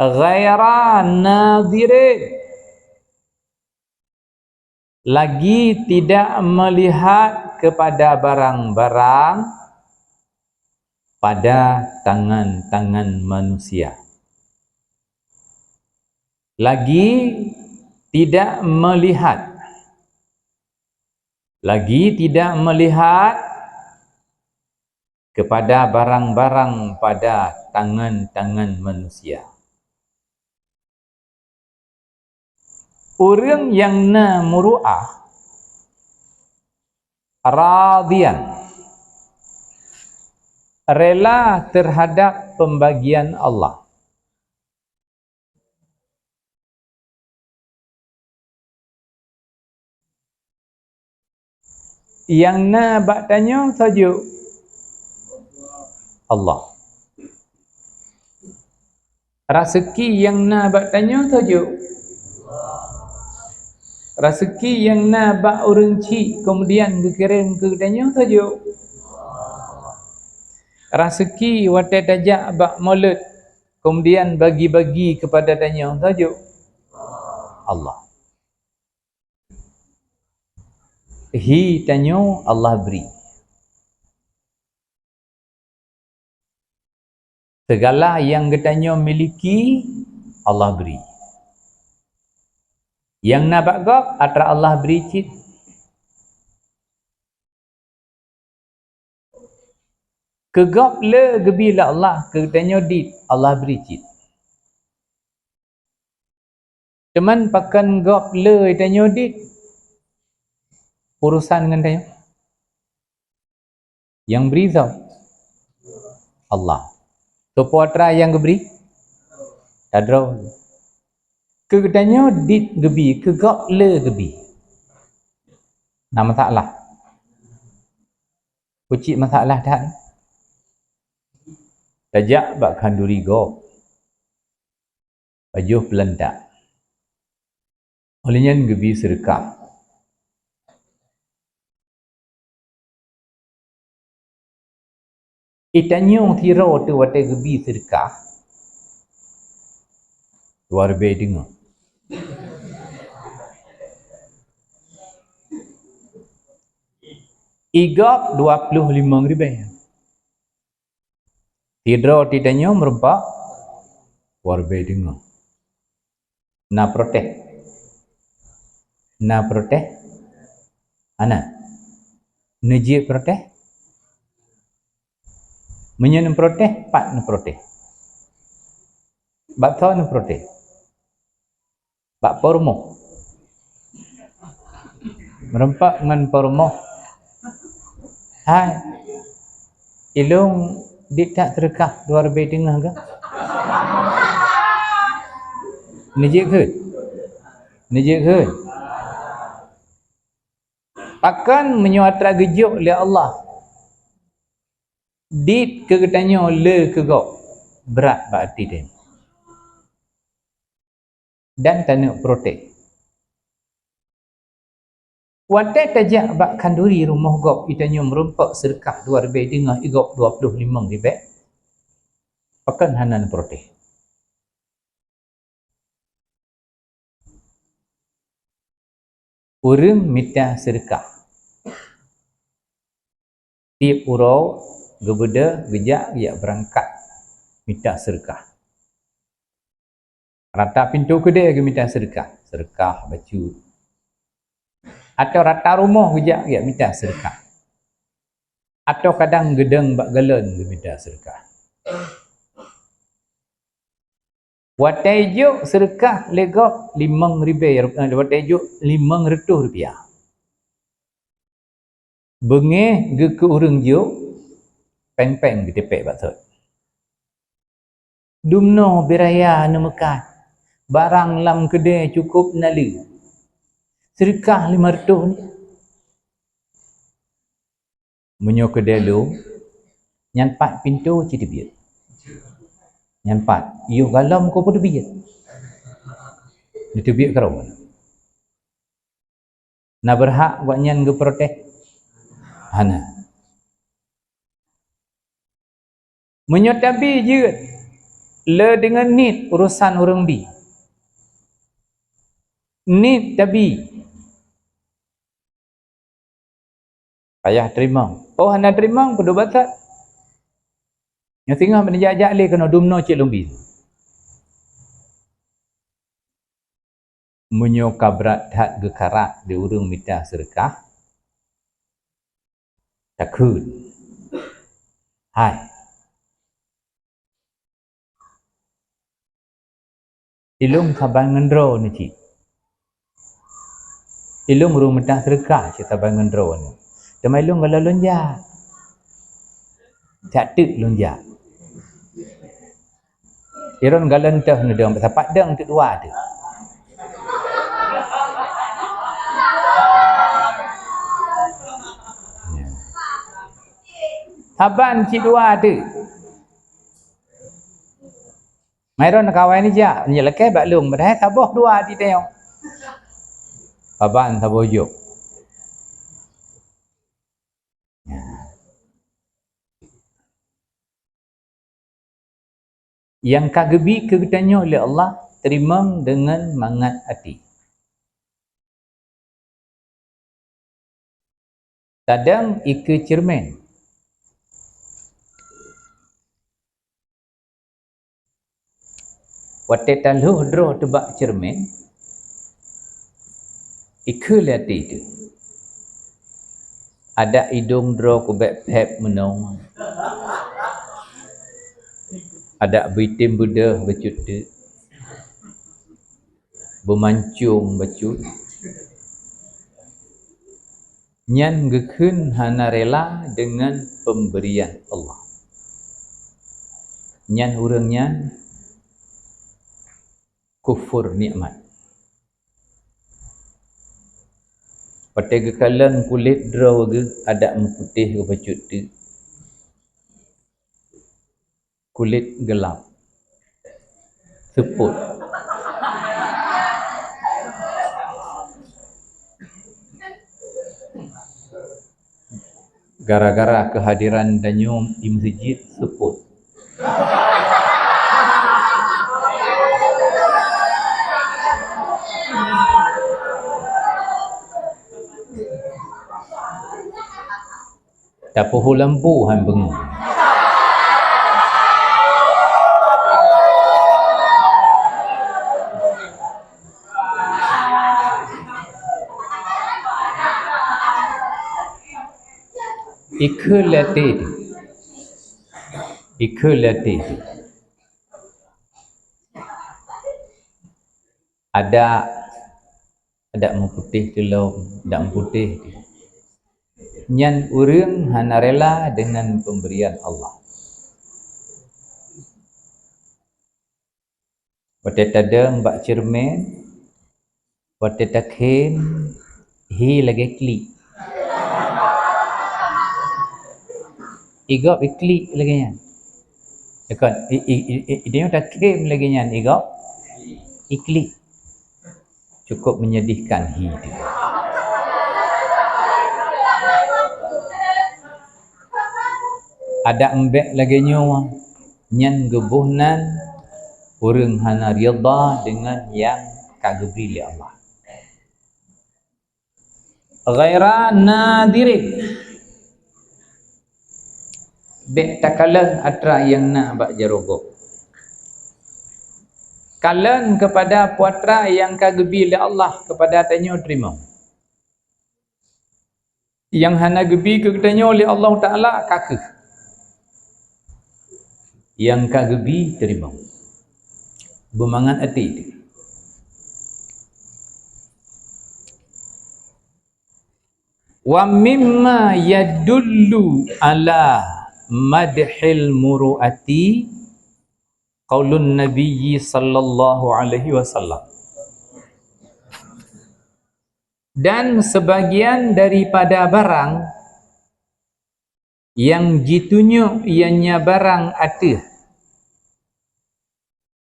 Ghaira nadhirin, lagi tidak melihat kepada barang-barang pada tangan-tangan manusia. Lagi tidak melihat. Lagi tidak melihat kepada barang-barang pada tangan-tangan manusia. Ureuëng nyang na muruah, Radiyan, rela terhadap pembagian Allah. Nyang na bak tanyoe soe jok? Allah. Raseuki nyang na bak tanyoe soe jok? Raseuki nyang na bak ureuëng chik keumudian geukirém keu tanyoe soe jok? Raseuki watée tajak bak mulod keumudian bagi-bagi keupada tanyoe soe jok? Allah. Hi tanyoe Allah bri. Segala nyang geutanyoe miliki, Allah bri. Nyang na bak gob atra Allah bri cit. Keu gob le geubi lé Allah, keu tanyoe dit Allah bri cit. Teuma pakon gob le tanyoe dit urusan ngon tanyoe? Nyang bri soe? Allah. Soe po atra nyang geubri? Tadroe. Keu tanyoe dit geubi, keu gob le geubi. Na masalah? Kucik masalah that. Tajak bak khanduri gob. Pajoh peulantak. Óh lheueh nyan geubi seudeukah. Itanyoe sidroe teuh watée geubi seudeukah, dua ribée deungoe. Igob dua ploh limong ribée. Sidroe titanyoe meureumpok, dua ribée deungoe. Na protes? Na protes? Hana. Neujeuet protes? Meunyoe neuprotes, pat neuprotes? Bak soe neuprotes? Bak po rumoh. Meureumpok ngon po rumoh. Hai, ilôn dit that seudeukah dua ribée deungoe geuh? Neujeuet kheun? Neujeuet kheun? Pakon meunyoe atra geujok lé Allah dit keu geutanyoe le keu gob, brat bak até tanyoe. Dan taneuk protes. Watée tajak bak khanduri rumoh gob, itanyoe meureumpok seudeukah dua ribée deungoe, igob dua ploh limong ribée, pakon hana neuprotes? Ureuëng mita seudeukah. Tieb uroe geubeudôh geujak, geujak beurangkat mita seudeukah. Rata pintoe keudée geumita seudeukah, seudeukah bacut. Atawa rata rumoh geujak, geujak mita seudeukah. Atawa kadang geudong bak galon geumita seudeukah. Watée jok seudeukah lé gob limong ribée rup-, eh, watée jok limong reutôh rupiah. Beungéh geukeu ureuëng jok, péng-péng geutipék bak sot. Dumnoe biraya neumeukat, barang lam keudée cukôp na le. Seudeukah limong reutôh ni. Meunyoe keudée lôn, nyan pat pintoe cit teubiet. Nyan pat, yoh galom ko peuteubiet. Neuteubiet keurong. Na beurhak gobnyan geuprotes? Hana. Meunyoe tabi jeuet le deungon niet urosan ureuëng bi. Niet tabi. Payah teurimong. Oh, hana teurimong, peuduek batat. Nyoe singoh meunajak-jak lé keunoe dumnoe cit lôn bi. Meunyoe ka brat that geukarat di ureuëng mita seudeukah, takheun, "Hai, ilôn saban ngon droeneuh cit. Ilôn ureuëng mita seudeukah cit saban ngon droeneuh. Teuma lôn galon lôn jak. Jak teuk lôn jak. Iron galon teuh neudong, sapat dong teuk dua teuk. Saban cit dua teuk. Mairon kawai ni jak, nyeulakée bak lôn, padahai saboh dua di tayong. Saban saboh jok. Nyang ka geubi keu geutanyoe lé Allah, teurimong deungon mangat até. Tadong ikeue ceureumen. Watée talhôh droe teubak ceureumen, ikeue lé até teuh. Adak idong droe kubek phép meunoe. Adak beuitem beudôh bacut teuk. Beumancong bacut. Nyan geukheun hana rela deungon peumberian Allah. Nyan ureuëng nyan kufur nikmat. Watée geukalon kulét droe geuh adak meuputéh geuh bacut teuk. Kulét geulap. Seupôt. Gara-gara keuhadiran tanyoe di meuseujid, seupôt. Tapeuhu lampu han beungoh. Ikeue lé até teuh. Ikeue lé até teuh. Adak, adak meuputéh teulom, adak meuputéh. Nyan ureuëng hana rela deungon peumberian Allah. Watée tadong bak ceureumen, watée takhém, hi lagée klik. Igob iklik lagée nyan. Kon, i, i, i, i, i, takhém lagée nyan igob iklik. Cukup menyedihkan hi teuh. Adak mbek lagée nyoe, nyan geuboh nan ureuëng hana ridha deungon nyang ka geubri lé Allah. Ghaira nadirin. Bék takalon atra nyang na bak jaroe gob. Kalon keupada peue atra nyang ka geubi lé Allah keupada tanyoe teurimong. Nyang hana geubi keu geutanyoe lé Allah Taala ka kheueh. Nyang ka geubi teurimong. Beumangat até teuh. Wa mimma yadullu ala madhil muru'ati qaulun Nabiyyi sallallahu alaihi wasallam. Dan sebagian daripada barang nyang jitunyok ianya barang ateueh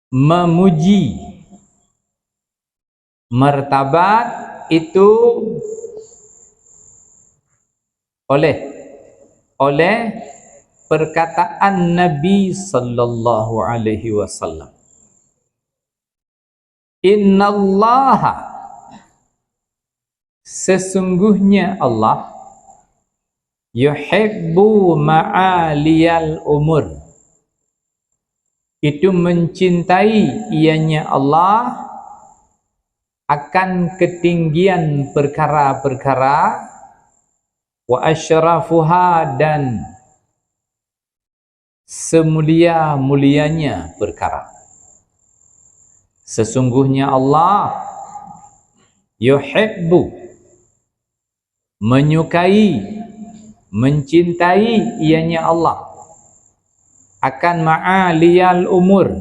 meumuji martabat itu oleh, oleh perkataan Nabi sallallahu alaihi wasallam. Innallaha, sesungguhnya Allah, yuhibbu ma'aliyal umur, itu mencintai ianya Allah akan ketinggian perkara-perkara, wa asyrafuha, dan semulia-mulianya perkara. Sesungguhnya Allah yuhibbu, menyukai, Mencintai ianya Allah akan ma'aliyal umur,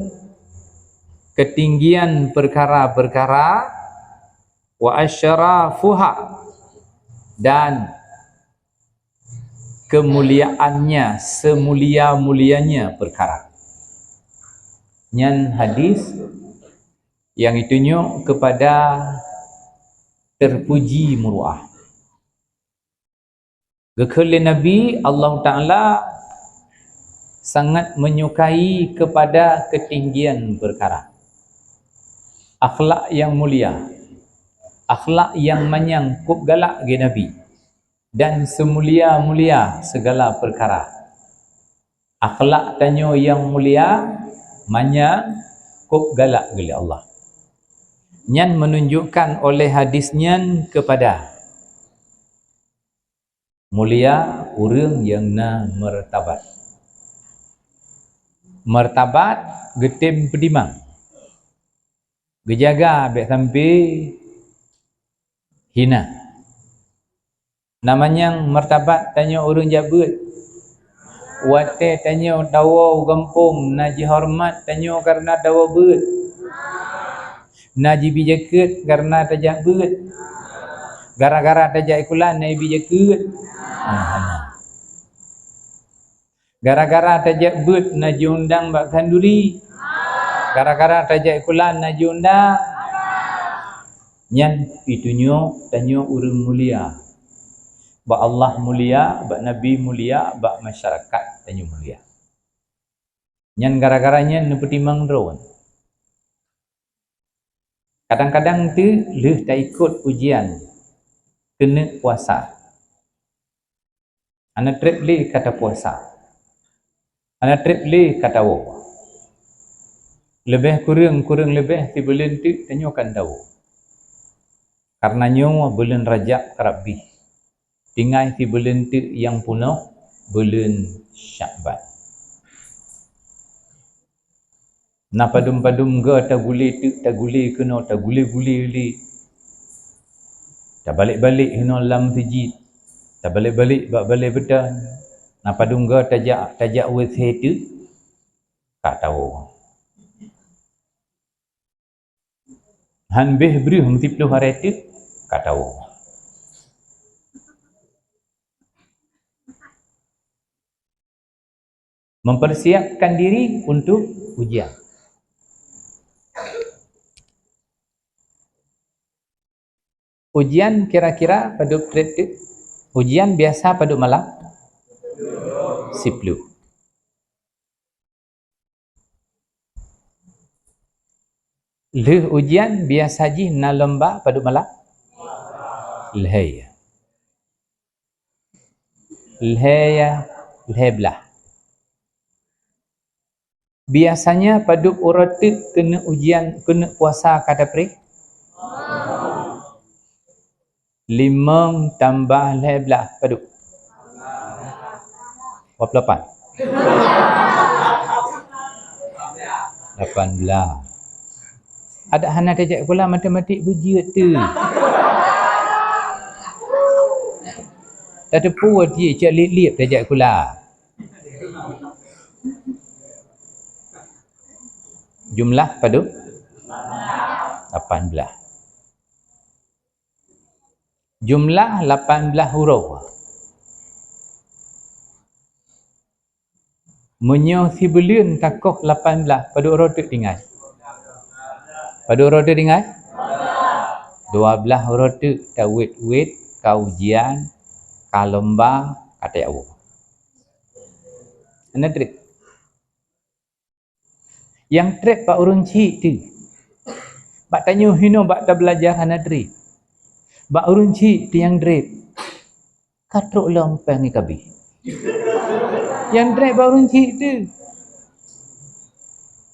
ketinggian perkara-perkara, wa asyrafuha, dan kemuliaannya, semulia-mulianya perkara. Nyan hadis yang ditunjuk kepada terpuji muruah. Geukheun lé Nabi, Allah Taala sangat menyukai kepada ketinggian perkara. Akhlak yang mulia, akhlak yang manyang kôp galak geuh Nabi, dan seumulia-mulia segala perkara. Akhlak tanyoe nyang mulia, manyang, kôp galak geuh lé Allah. Nyan menunjukkan oleh hadis nyan kepada mulia ureuëng nyang na martabat. Martabat geutem peutimang, geujaga bék sampai hina. Na manyang martabat tanyoe ureuëng jak beuet. Watée tanyoe tawoe u gampông na jihoreumat tanyoe kareuna tawoe beuet. Na jibi jakeuet kareuna tajak beuet. Gara-gara tajak sikula na jibi jakeuet. Nah, hana. Gara-gara tajak beuet na jiundang bak khanduri. Gara-gara tajak sikula na jiundang. Nyan pih tunyok tanyoe ureuëng mulia. Bak Allah mulia, bak Nabi mulia, bak masyarakat tanyoe mulia. Nyan gara-gara nyan neupeutimang droe. Kadang-kadang teuk lheueh taikot ujian keuneuk puasa. Hana treb lé ka tapuasa. Hana treb lé ka tawoe. Leubeh kureueng, kureueng leubeh sibuleuen teuk tanyoe kan tawoe. Kareuna nyoe buleuen Rajab karab bih. Tinggai sibuleuen teuk nyang peunoh, buleuen Syakban. Na padum-padum goe tagulé teuk, tagulé keunoe, tagulé-gulé lé. Tabalek-balek hinoe lam meuseujid, tabalek-balek bak balée beuton. Na padum goe tajak, tajak WC teuk, ka tawoe. Han béh breueh meusiploh arée teuk, ka tawoe. Mempersiapkan diri untuk ujian. Ujian kira-kira padub treb teuk? Ujian biasa padub malam? Siploh. Lheueh ujian biasa jih na lomba padub malam? Lhée. Lhée, lhée blaih. Biasanya padub uroe teuk keuneuk ujian, keuneuk puasa ka tapreh? Limong tambah lhée blaih padub? Dua puluh lapan. Lapan blaih. Adak hana tajak sikula matematik beujeuet tu. Tateupeue tie cak lieb-lieb tajak sikula. Jumlah padub? Lapan blaih. Jumlah lapan blaih uroe. Meunyoe sibuleuen takoh lapan blaih, padub uroe teuk tinggai? Padub uroe teuk tinggai? Dua blaih uroe teuk tawét-wét, ka ujian, ka lomba, ka tawoe. Hana treb. Nyang treb bak ureuëng chik teuk. Bak tanyoe hinoe bak tabeulajar hana treb. Bak ureuëng chik teuk nyang treb. Ka trok lom péng kabeh. Nyang treb bak ureuëng chik teuk.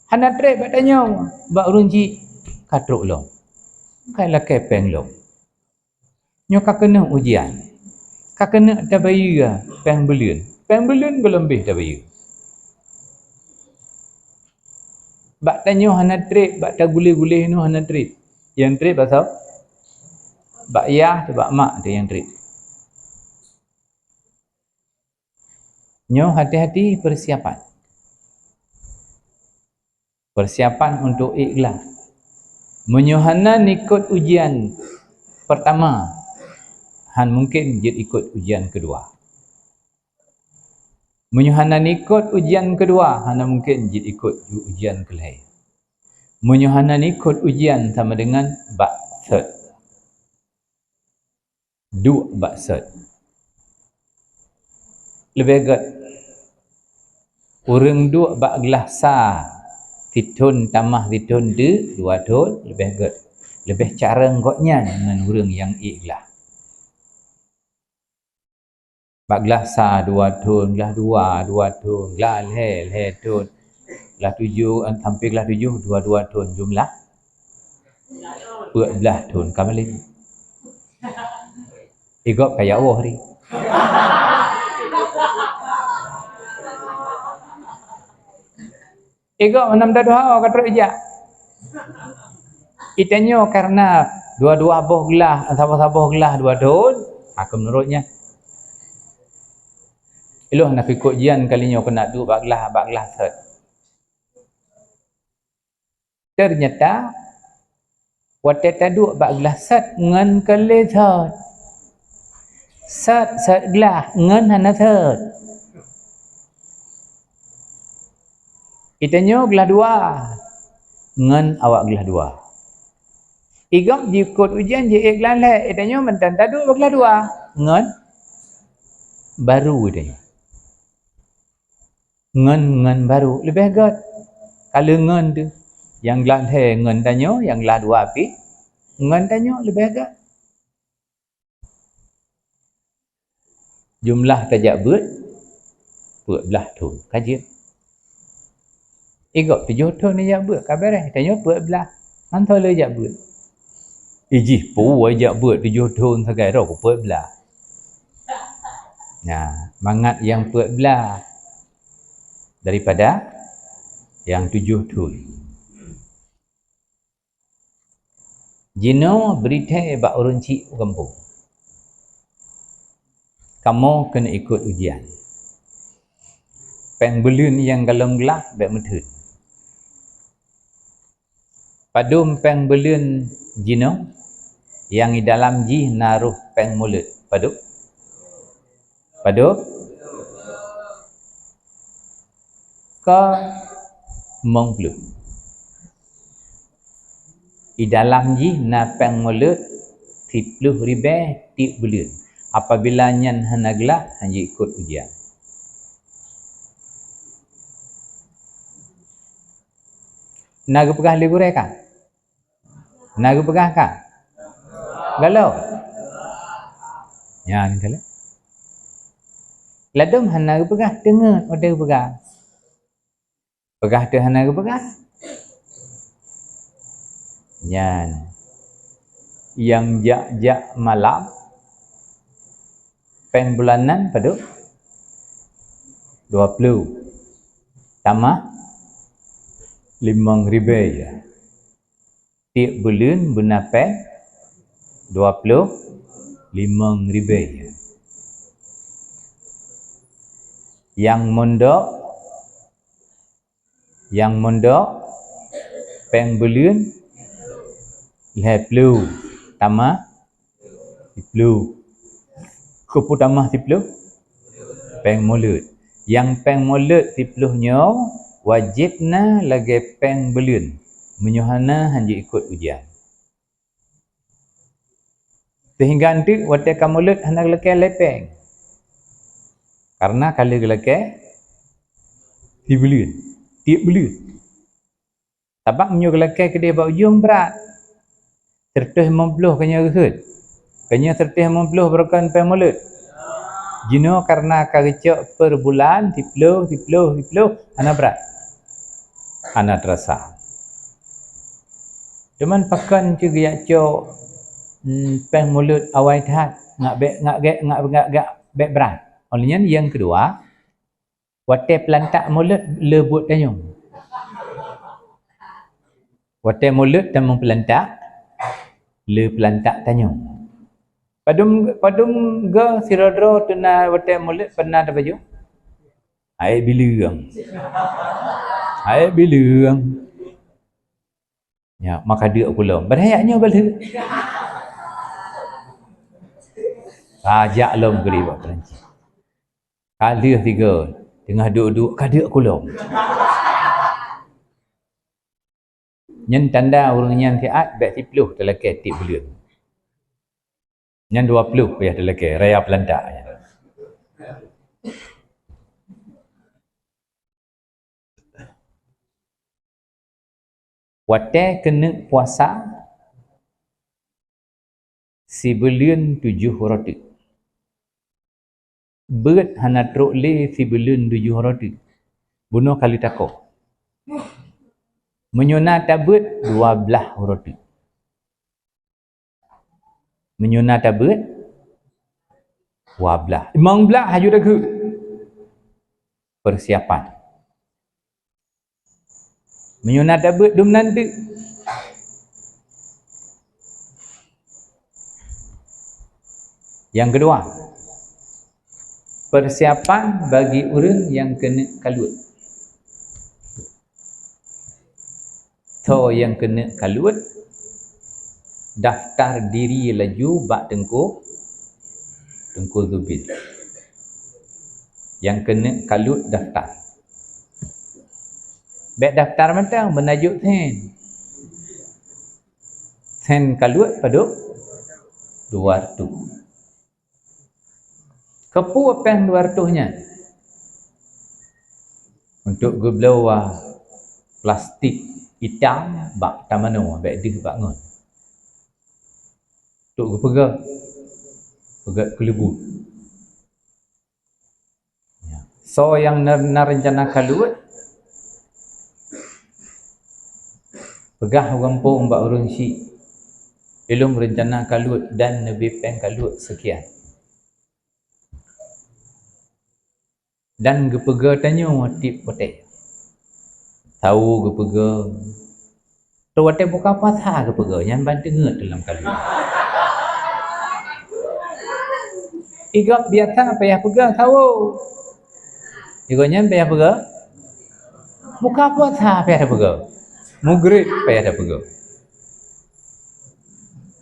Hana treb bak tanyoe, bak ureuëng chik ka trok lom. Ka lakée péng lom. Nyoe ka keuneuk ujian. Ka keuneuk tabayeue péng buleuen. Péng buleuen gohlom béh tabayeue. Bak tanyoe hana treb, bak tagulé-gulé nyoe hana treb. Nyang treb bak soe? Bak yah, bak mak teuh nyang treb. Nyoe hati-hati persiapan. Persiapan untuk ék glah. Meunyoe hana ikot ujian pertama, han mungkin jeuet ikot ujian keudua. Meunyoe hana ikot ujian keudua, hana mungkin jeuet ikot ujian keulhée. Meunyoe hana ikot ujian sama dengan bak thot. Duek bak thot. Leubeh gét ureuëng duek bak glah sa, sithon tamah sithon deuk, dua thon, leubeh gét. Leubeh carông gobnyan ngon ureuëng nyang ék glah. Bak glah sa dua thon, glah dua, dua thon, glah lhée, lhée thon, glah tujoh, sampai glah tujoh, dua, dua thon jumlah. Peuet blaih thon ka malém. Igop kaya woh ri. Igop nam daduha ka trok ijak. Itanyoe karena dua-dua boh glah, saboh-saboh glah dua thon, aku menurutnya. Iloh na ikot ujian kali nyoe keuneuk duek bak glah, bak glah thot. Ternyata watée taduek bak glah thot ngon keu lé thot. Thot, thot glah ngon hana thot. Itanyoe glah dua ngon awak glah dua. Igop jikot ujian ji ék glah lhée, itanyoe mantong taduek bak glah dua ngon baru itanyoe. Ngon, ngon baru leubeh gét. Ka lheueh ngon teuh. Nyang glah lhée ngon tanyoe, nyang glah dua pih ngon tanyoe leubeh gét. Jumlah tajak beuet, peuet blaih thon ka jeuet. Igop tujoh thon ijak beuet ka beureh, tanyoe peuet blaih. Mantong lé jak beuet. Ijih peue jak beuet tujoh thon sagai roh ku peuet blaih. Nah, mangat nyang peuet blaih daripada nyang tujoh thon. Jinoe bri thée bak ureuëng chik u gampông. Kamoe keuneuk ikot ujian. Péng buleuen nyang golom glah bék meutheun. Padub péng buleuen jinoe nyang di dalam jih na roh péng mulod? Padub? Padub? Ka limong ploh. Di dalam jih na péng mulod siploh ribée tieb buleuen. Apabila nyan hana glah, hana jikot ujian. Na geupeugah lé gurée ka? Na geupeugah ka? Galom? Nyan galom. Ladom hana geupeugah, teungeut watée geupeugah. Peugah teuh hana geupeugah. Nyan. Nyang jak-jak malam, péng bulanan padub? Dua ploh. Tamah limong ribée ya. Tieb buleuen beuna péng dua ploh limong ribée. Nyang mondok, nyang mondok péng buleuen lhée ploh tamah siploh. Keupeue tamah siploh? Péng mulod. Nyang péng mulod siploh nyoe wajéb na lagée péng buleuen. Meunyoe hana, hana jikot ujian. Seuhingga eunteuk watée ka mulod hana geulakée lhée péng. Karena ka lheueh geulakée sibuleuen, tieb buleuen. Sabab meunyoe geulakée keudeh bak ujong brat, sireutoh limong ploh keunyoe geuheuet, keunyoe sireutoh limong ploh barokon péng mulod. Jinoe karena ka geucok per bulan siploh, siploh, siploh, hana brat, hana teurasa. Cuman pakon keu geujak cok, mm, péng mulod awai that, ngak bék, ngak gék, ngak, ngak, ngak bék brat. Óh lheueh nyan nyang keudua, watée peulantak mulod le buet tanyong. Watée mulod tamong peulantak, le peulantak tanyong. Padum, padum geu sidroe-droe teuna watée mulod pernah tapajoh? Hai bileueng. Hai bileueng. Ya, maka deuk kulom. Padahai nyoe baleueh. Ka jak lom keudeh bak Perancis. Ka lheueh tiga, teungoh duek-duek, ka deuk kulom. Nyan tanda ureuëng nyan siat bèk siploh talakèe tiep buleuen. Nyan dua ploh payah talakèe, raya peulantak nyan. Watèe keuneuk puasa sibuleuen tujoh uroe teuk. Beuet hana trok lé sibuleuen tujoh uroe teuk. Bunoe ka lheueh takoh. Meunyoe na tabeuet dua blaih uroe teuk. Meunyoe na tabeuet dua blaih. Limong blaih haju takheun. Persiapan. Meunyoe na tabeuet dum nan teuk. Nyang keudua, persiapan bagi ureuëng nyang keuneuk kaluet. Soe nyang keuneuk kaluet, daftar diri laju bak teungku, Teungku Zubir. Nyang keuneuk kaluet daftar. Bèk daftar mantong, meunan jok sen. Sen kaluet padub dua reutôh. Keupeue péng dua reutôh nyan? Untuk geubloe plastik itam bak tamanoe, bèk deuh bak ngon. Untuk geupeugah, peugah keuleubut. Ya. Soe nyang na, na reuncana kaluet, peugah u gampông bak ureuëng syiek, "Ilôn reuncana kaluet dan neubri péng kaluet seukian." Dan geupeugah tanyoe tiep watèe. Sawoe geupeugah, Watèe buka puasa geupeugah, nyan ban teungeut lam kaluet. Igob biasa payah peugah sawoe. Igob nyan payah peugah. Buka puasa payah peugah. Mugrib payah peugah.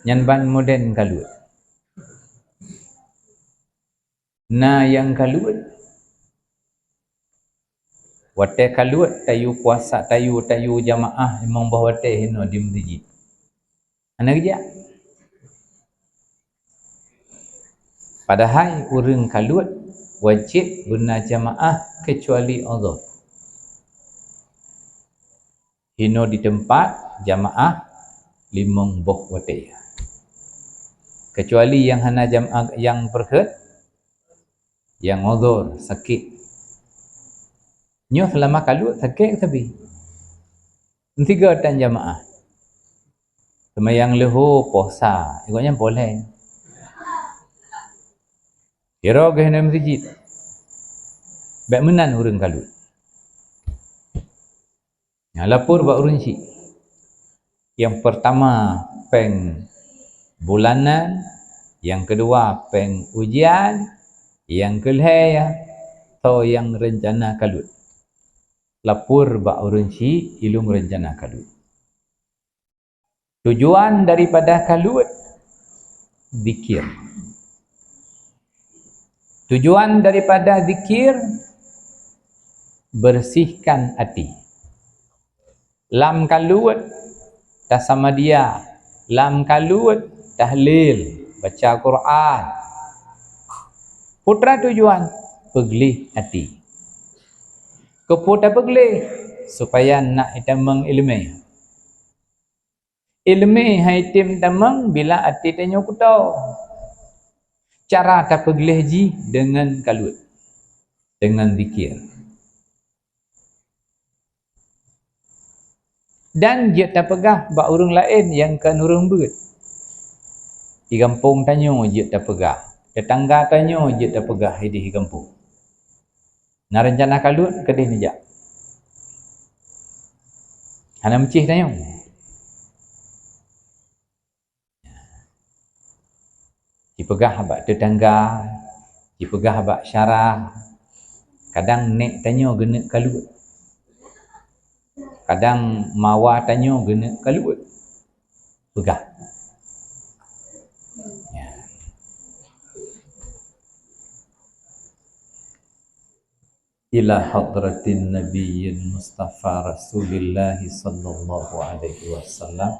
Nyan ban modern kaluet. Na nyang kaluet. Watèe kaluet tayue puasa, tayue, tayue jamaah limong boh watèe hinoe di meuseujid. Hana geujak. Padahai ureuëng kaluet wajéb beuna jamaah keucuali uzur. Hinoe di teumpat jamaah limong boh watèe. Keucuali nyang hana jamaah nyang peureukheut, nyang uzur, sakét. Nyoe seulama kaluet sakét sabe. Meusigoe tan jamaah. Seumayang leuhô, puasa, gobnyan poleng. Sidroe geuh hinoe meuseujid. Bèk meunan ureuëng kaluet. Nyang lapor bak ureuëng syiek. Nyang peurtama péng bulanan, nyang keudua péng ujian, nyang keulhèe soe nyang reuncana kaluet. Lapor bak ureuëng syiek, ilôn reuncana kaluet. Tujuan daripada kaluet, zikir. Tujuan daripada zikir, bersihkan hati. Lam kaluet tasamadiyah, lam kaluet tahlil, baca Quran. Peue teuma tujuan, peugleh hati. Keupeue tapeugleh? Supaya na itamong iéleumé. Iéleumé hai tem tamong bila até tanyoe kuto. Cara tapeugleh jih deungon kaluet, deungon zikir. Dan jeuet tapeugah bak ureuëng laén nyang kon ureuëng beuet. Di gampông tanyoe jeuet tapeugah, teutangga tanyoe jeuet tapeugah idéh di gampông. Na reuncana kaluet keudéh neujak. Hana meucéh tanyoe. Jipeugah bak teutangga, jipeugah bak syara, Kadang nek tanyoe geuneuk kaluet. Kadang mawa tanyoe geuneuk kaluet. Peugah. Ya. Ila hadratin Nabiyyil Mustafa Rasulillah sallallahu alaihi wasallam.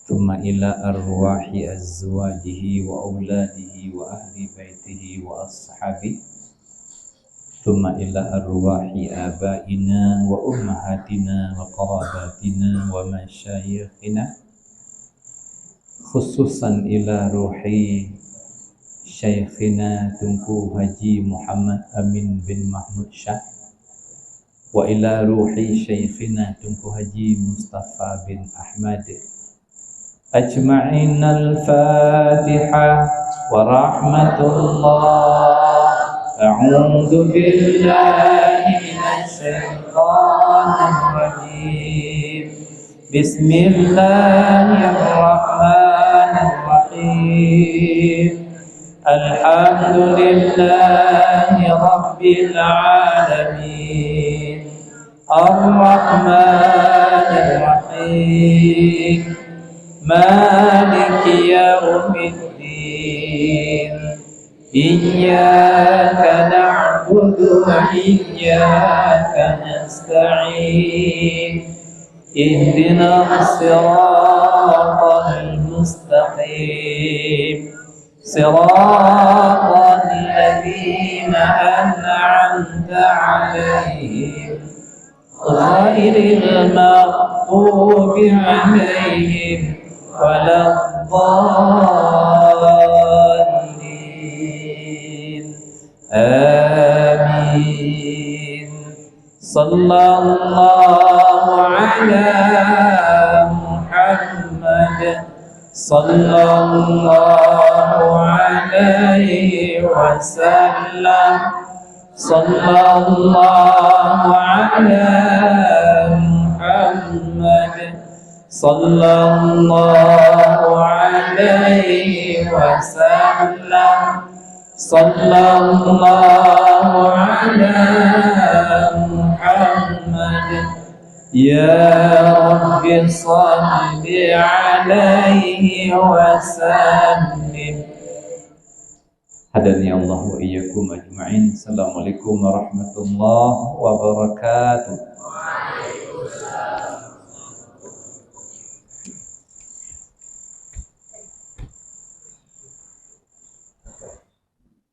Tsumma ila arwahi azwajihi wa auladihi wa ahli baitihi wa ashabihi. Tsumma ila arwahi abaina wa ummahatina wa qarabatina wa masyayikhina. Khususan ila ruhi Syaikhina Teungku Haji Muhammad Amin bin Mahmud Syah, wa ila ruhi Syaikhina Teungku Haji Mustafa bin Ahmad ajma'in. Al-Fatihah. Wa rahmatullah. A'udzu billahi minasy syaithanir rajim. Bismillahirrahmanirrahim. Alhamdulillahi rabbil alamin. Arrahmanirrahim. Maliki yaumiddin. Iyyaka na'budu wa iyyaka nasta'in. Ihdinas siratal mustaqim. Siratal ladzina an'amta 'alaihim, ghairil maghdubi 'alaihim waladdallin. Amin. Sallallahu ala Muhammad. Sallallahu alaihi wasallam. Sallallahu ala Muhammad. Sallallahu alaihi wasallam. Sallallahu ala Muhammad. Ya Rabbi, salli alaihi wa sallim. Hadani Allah wa iyyakum ajma'in. Assalamualaikum warahmatullahi wabarakatuh.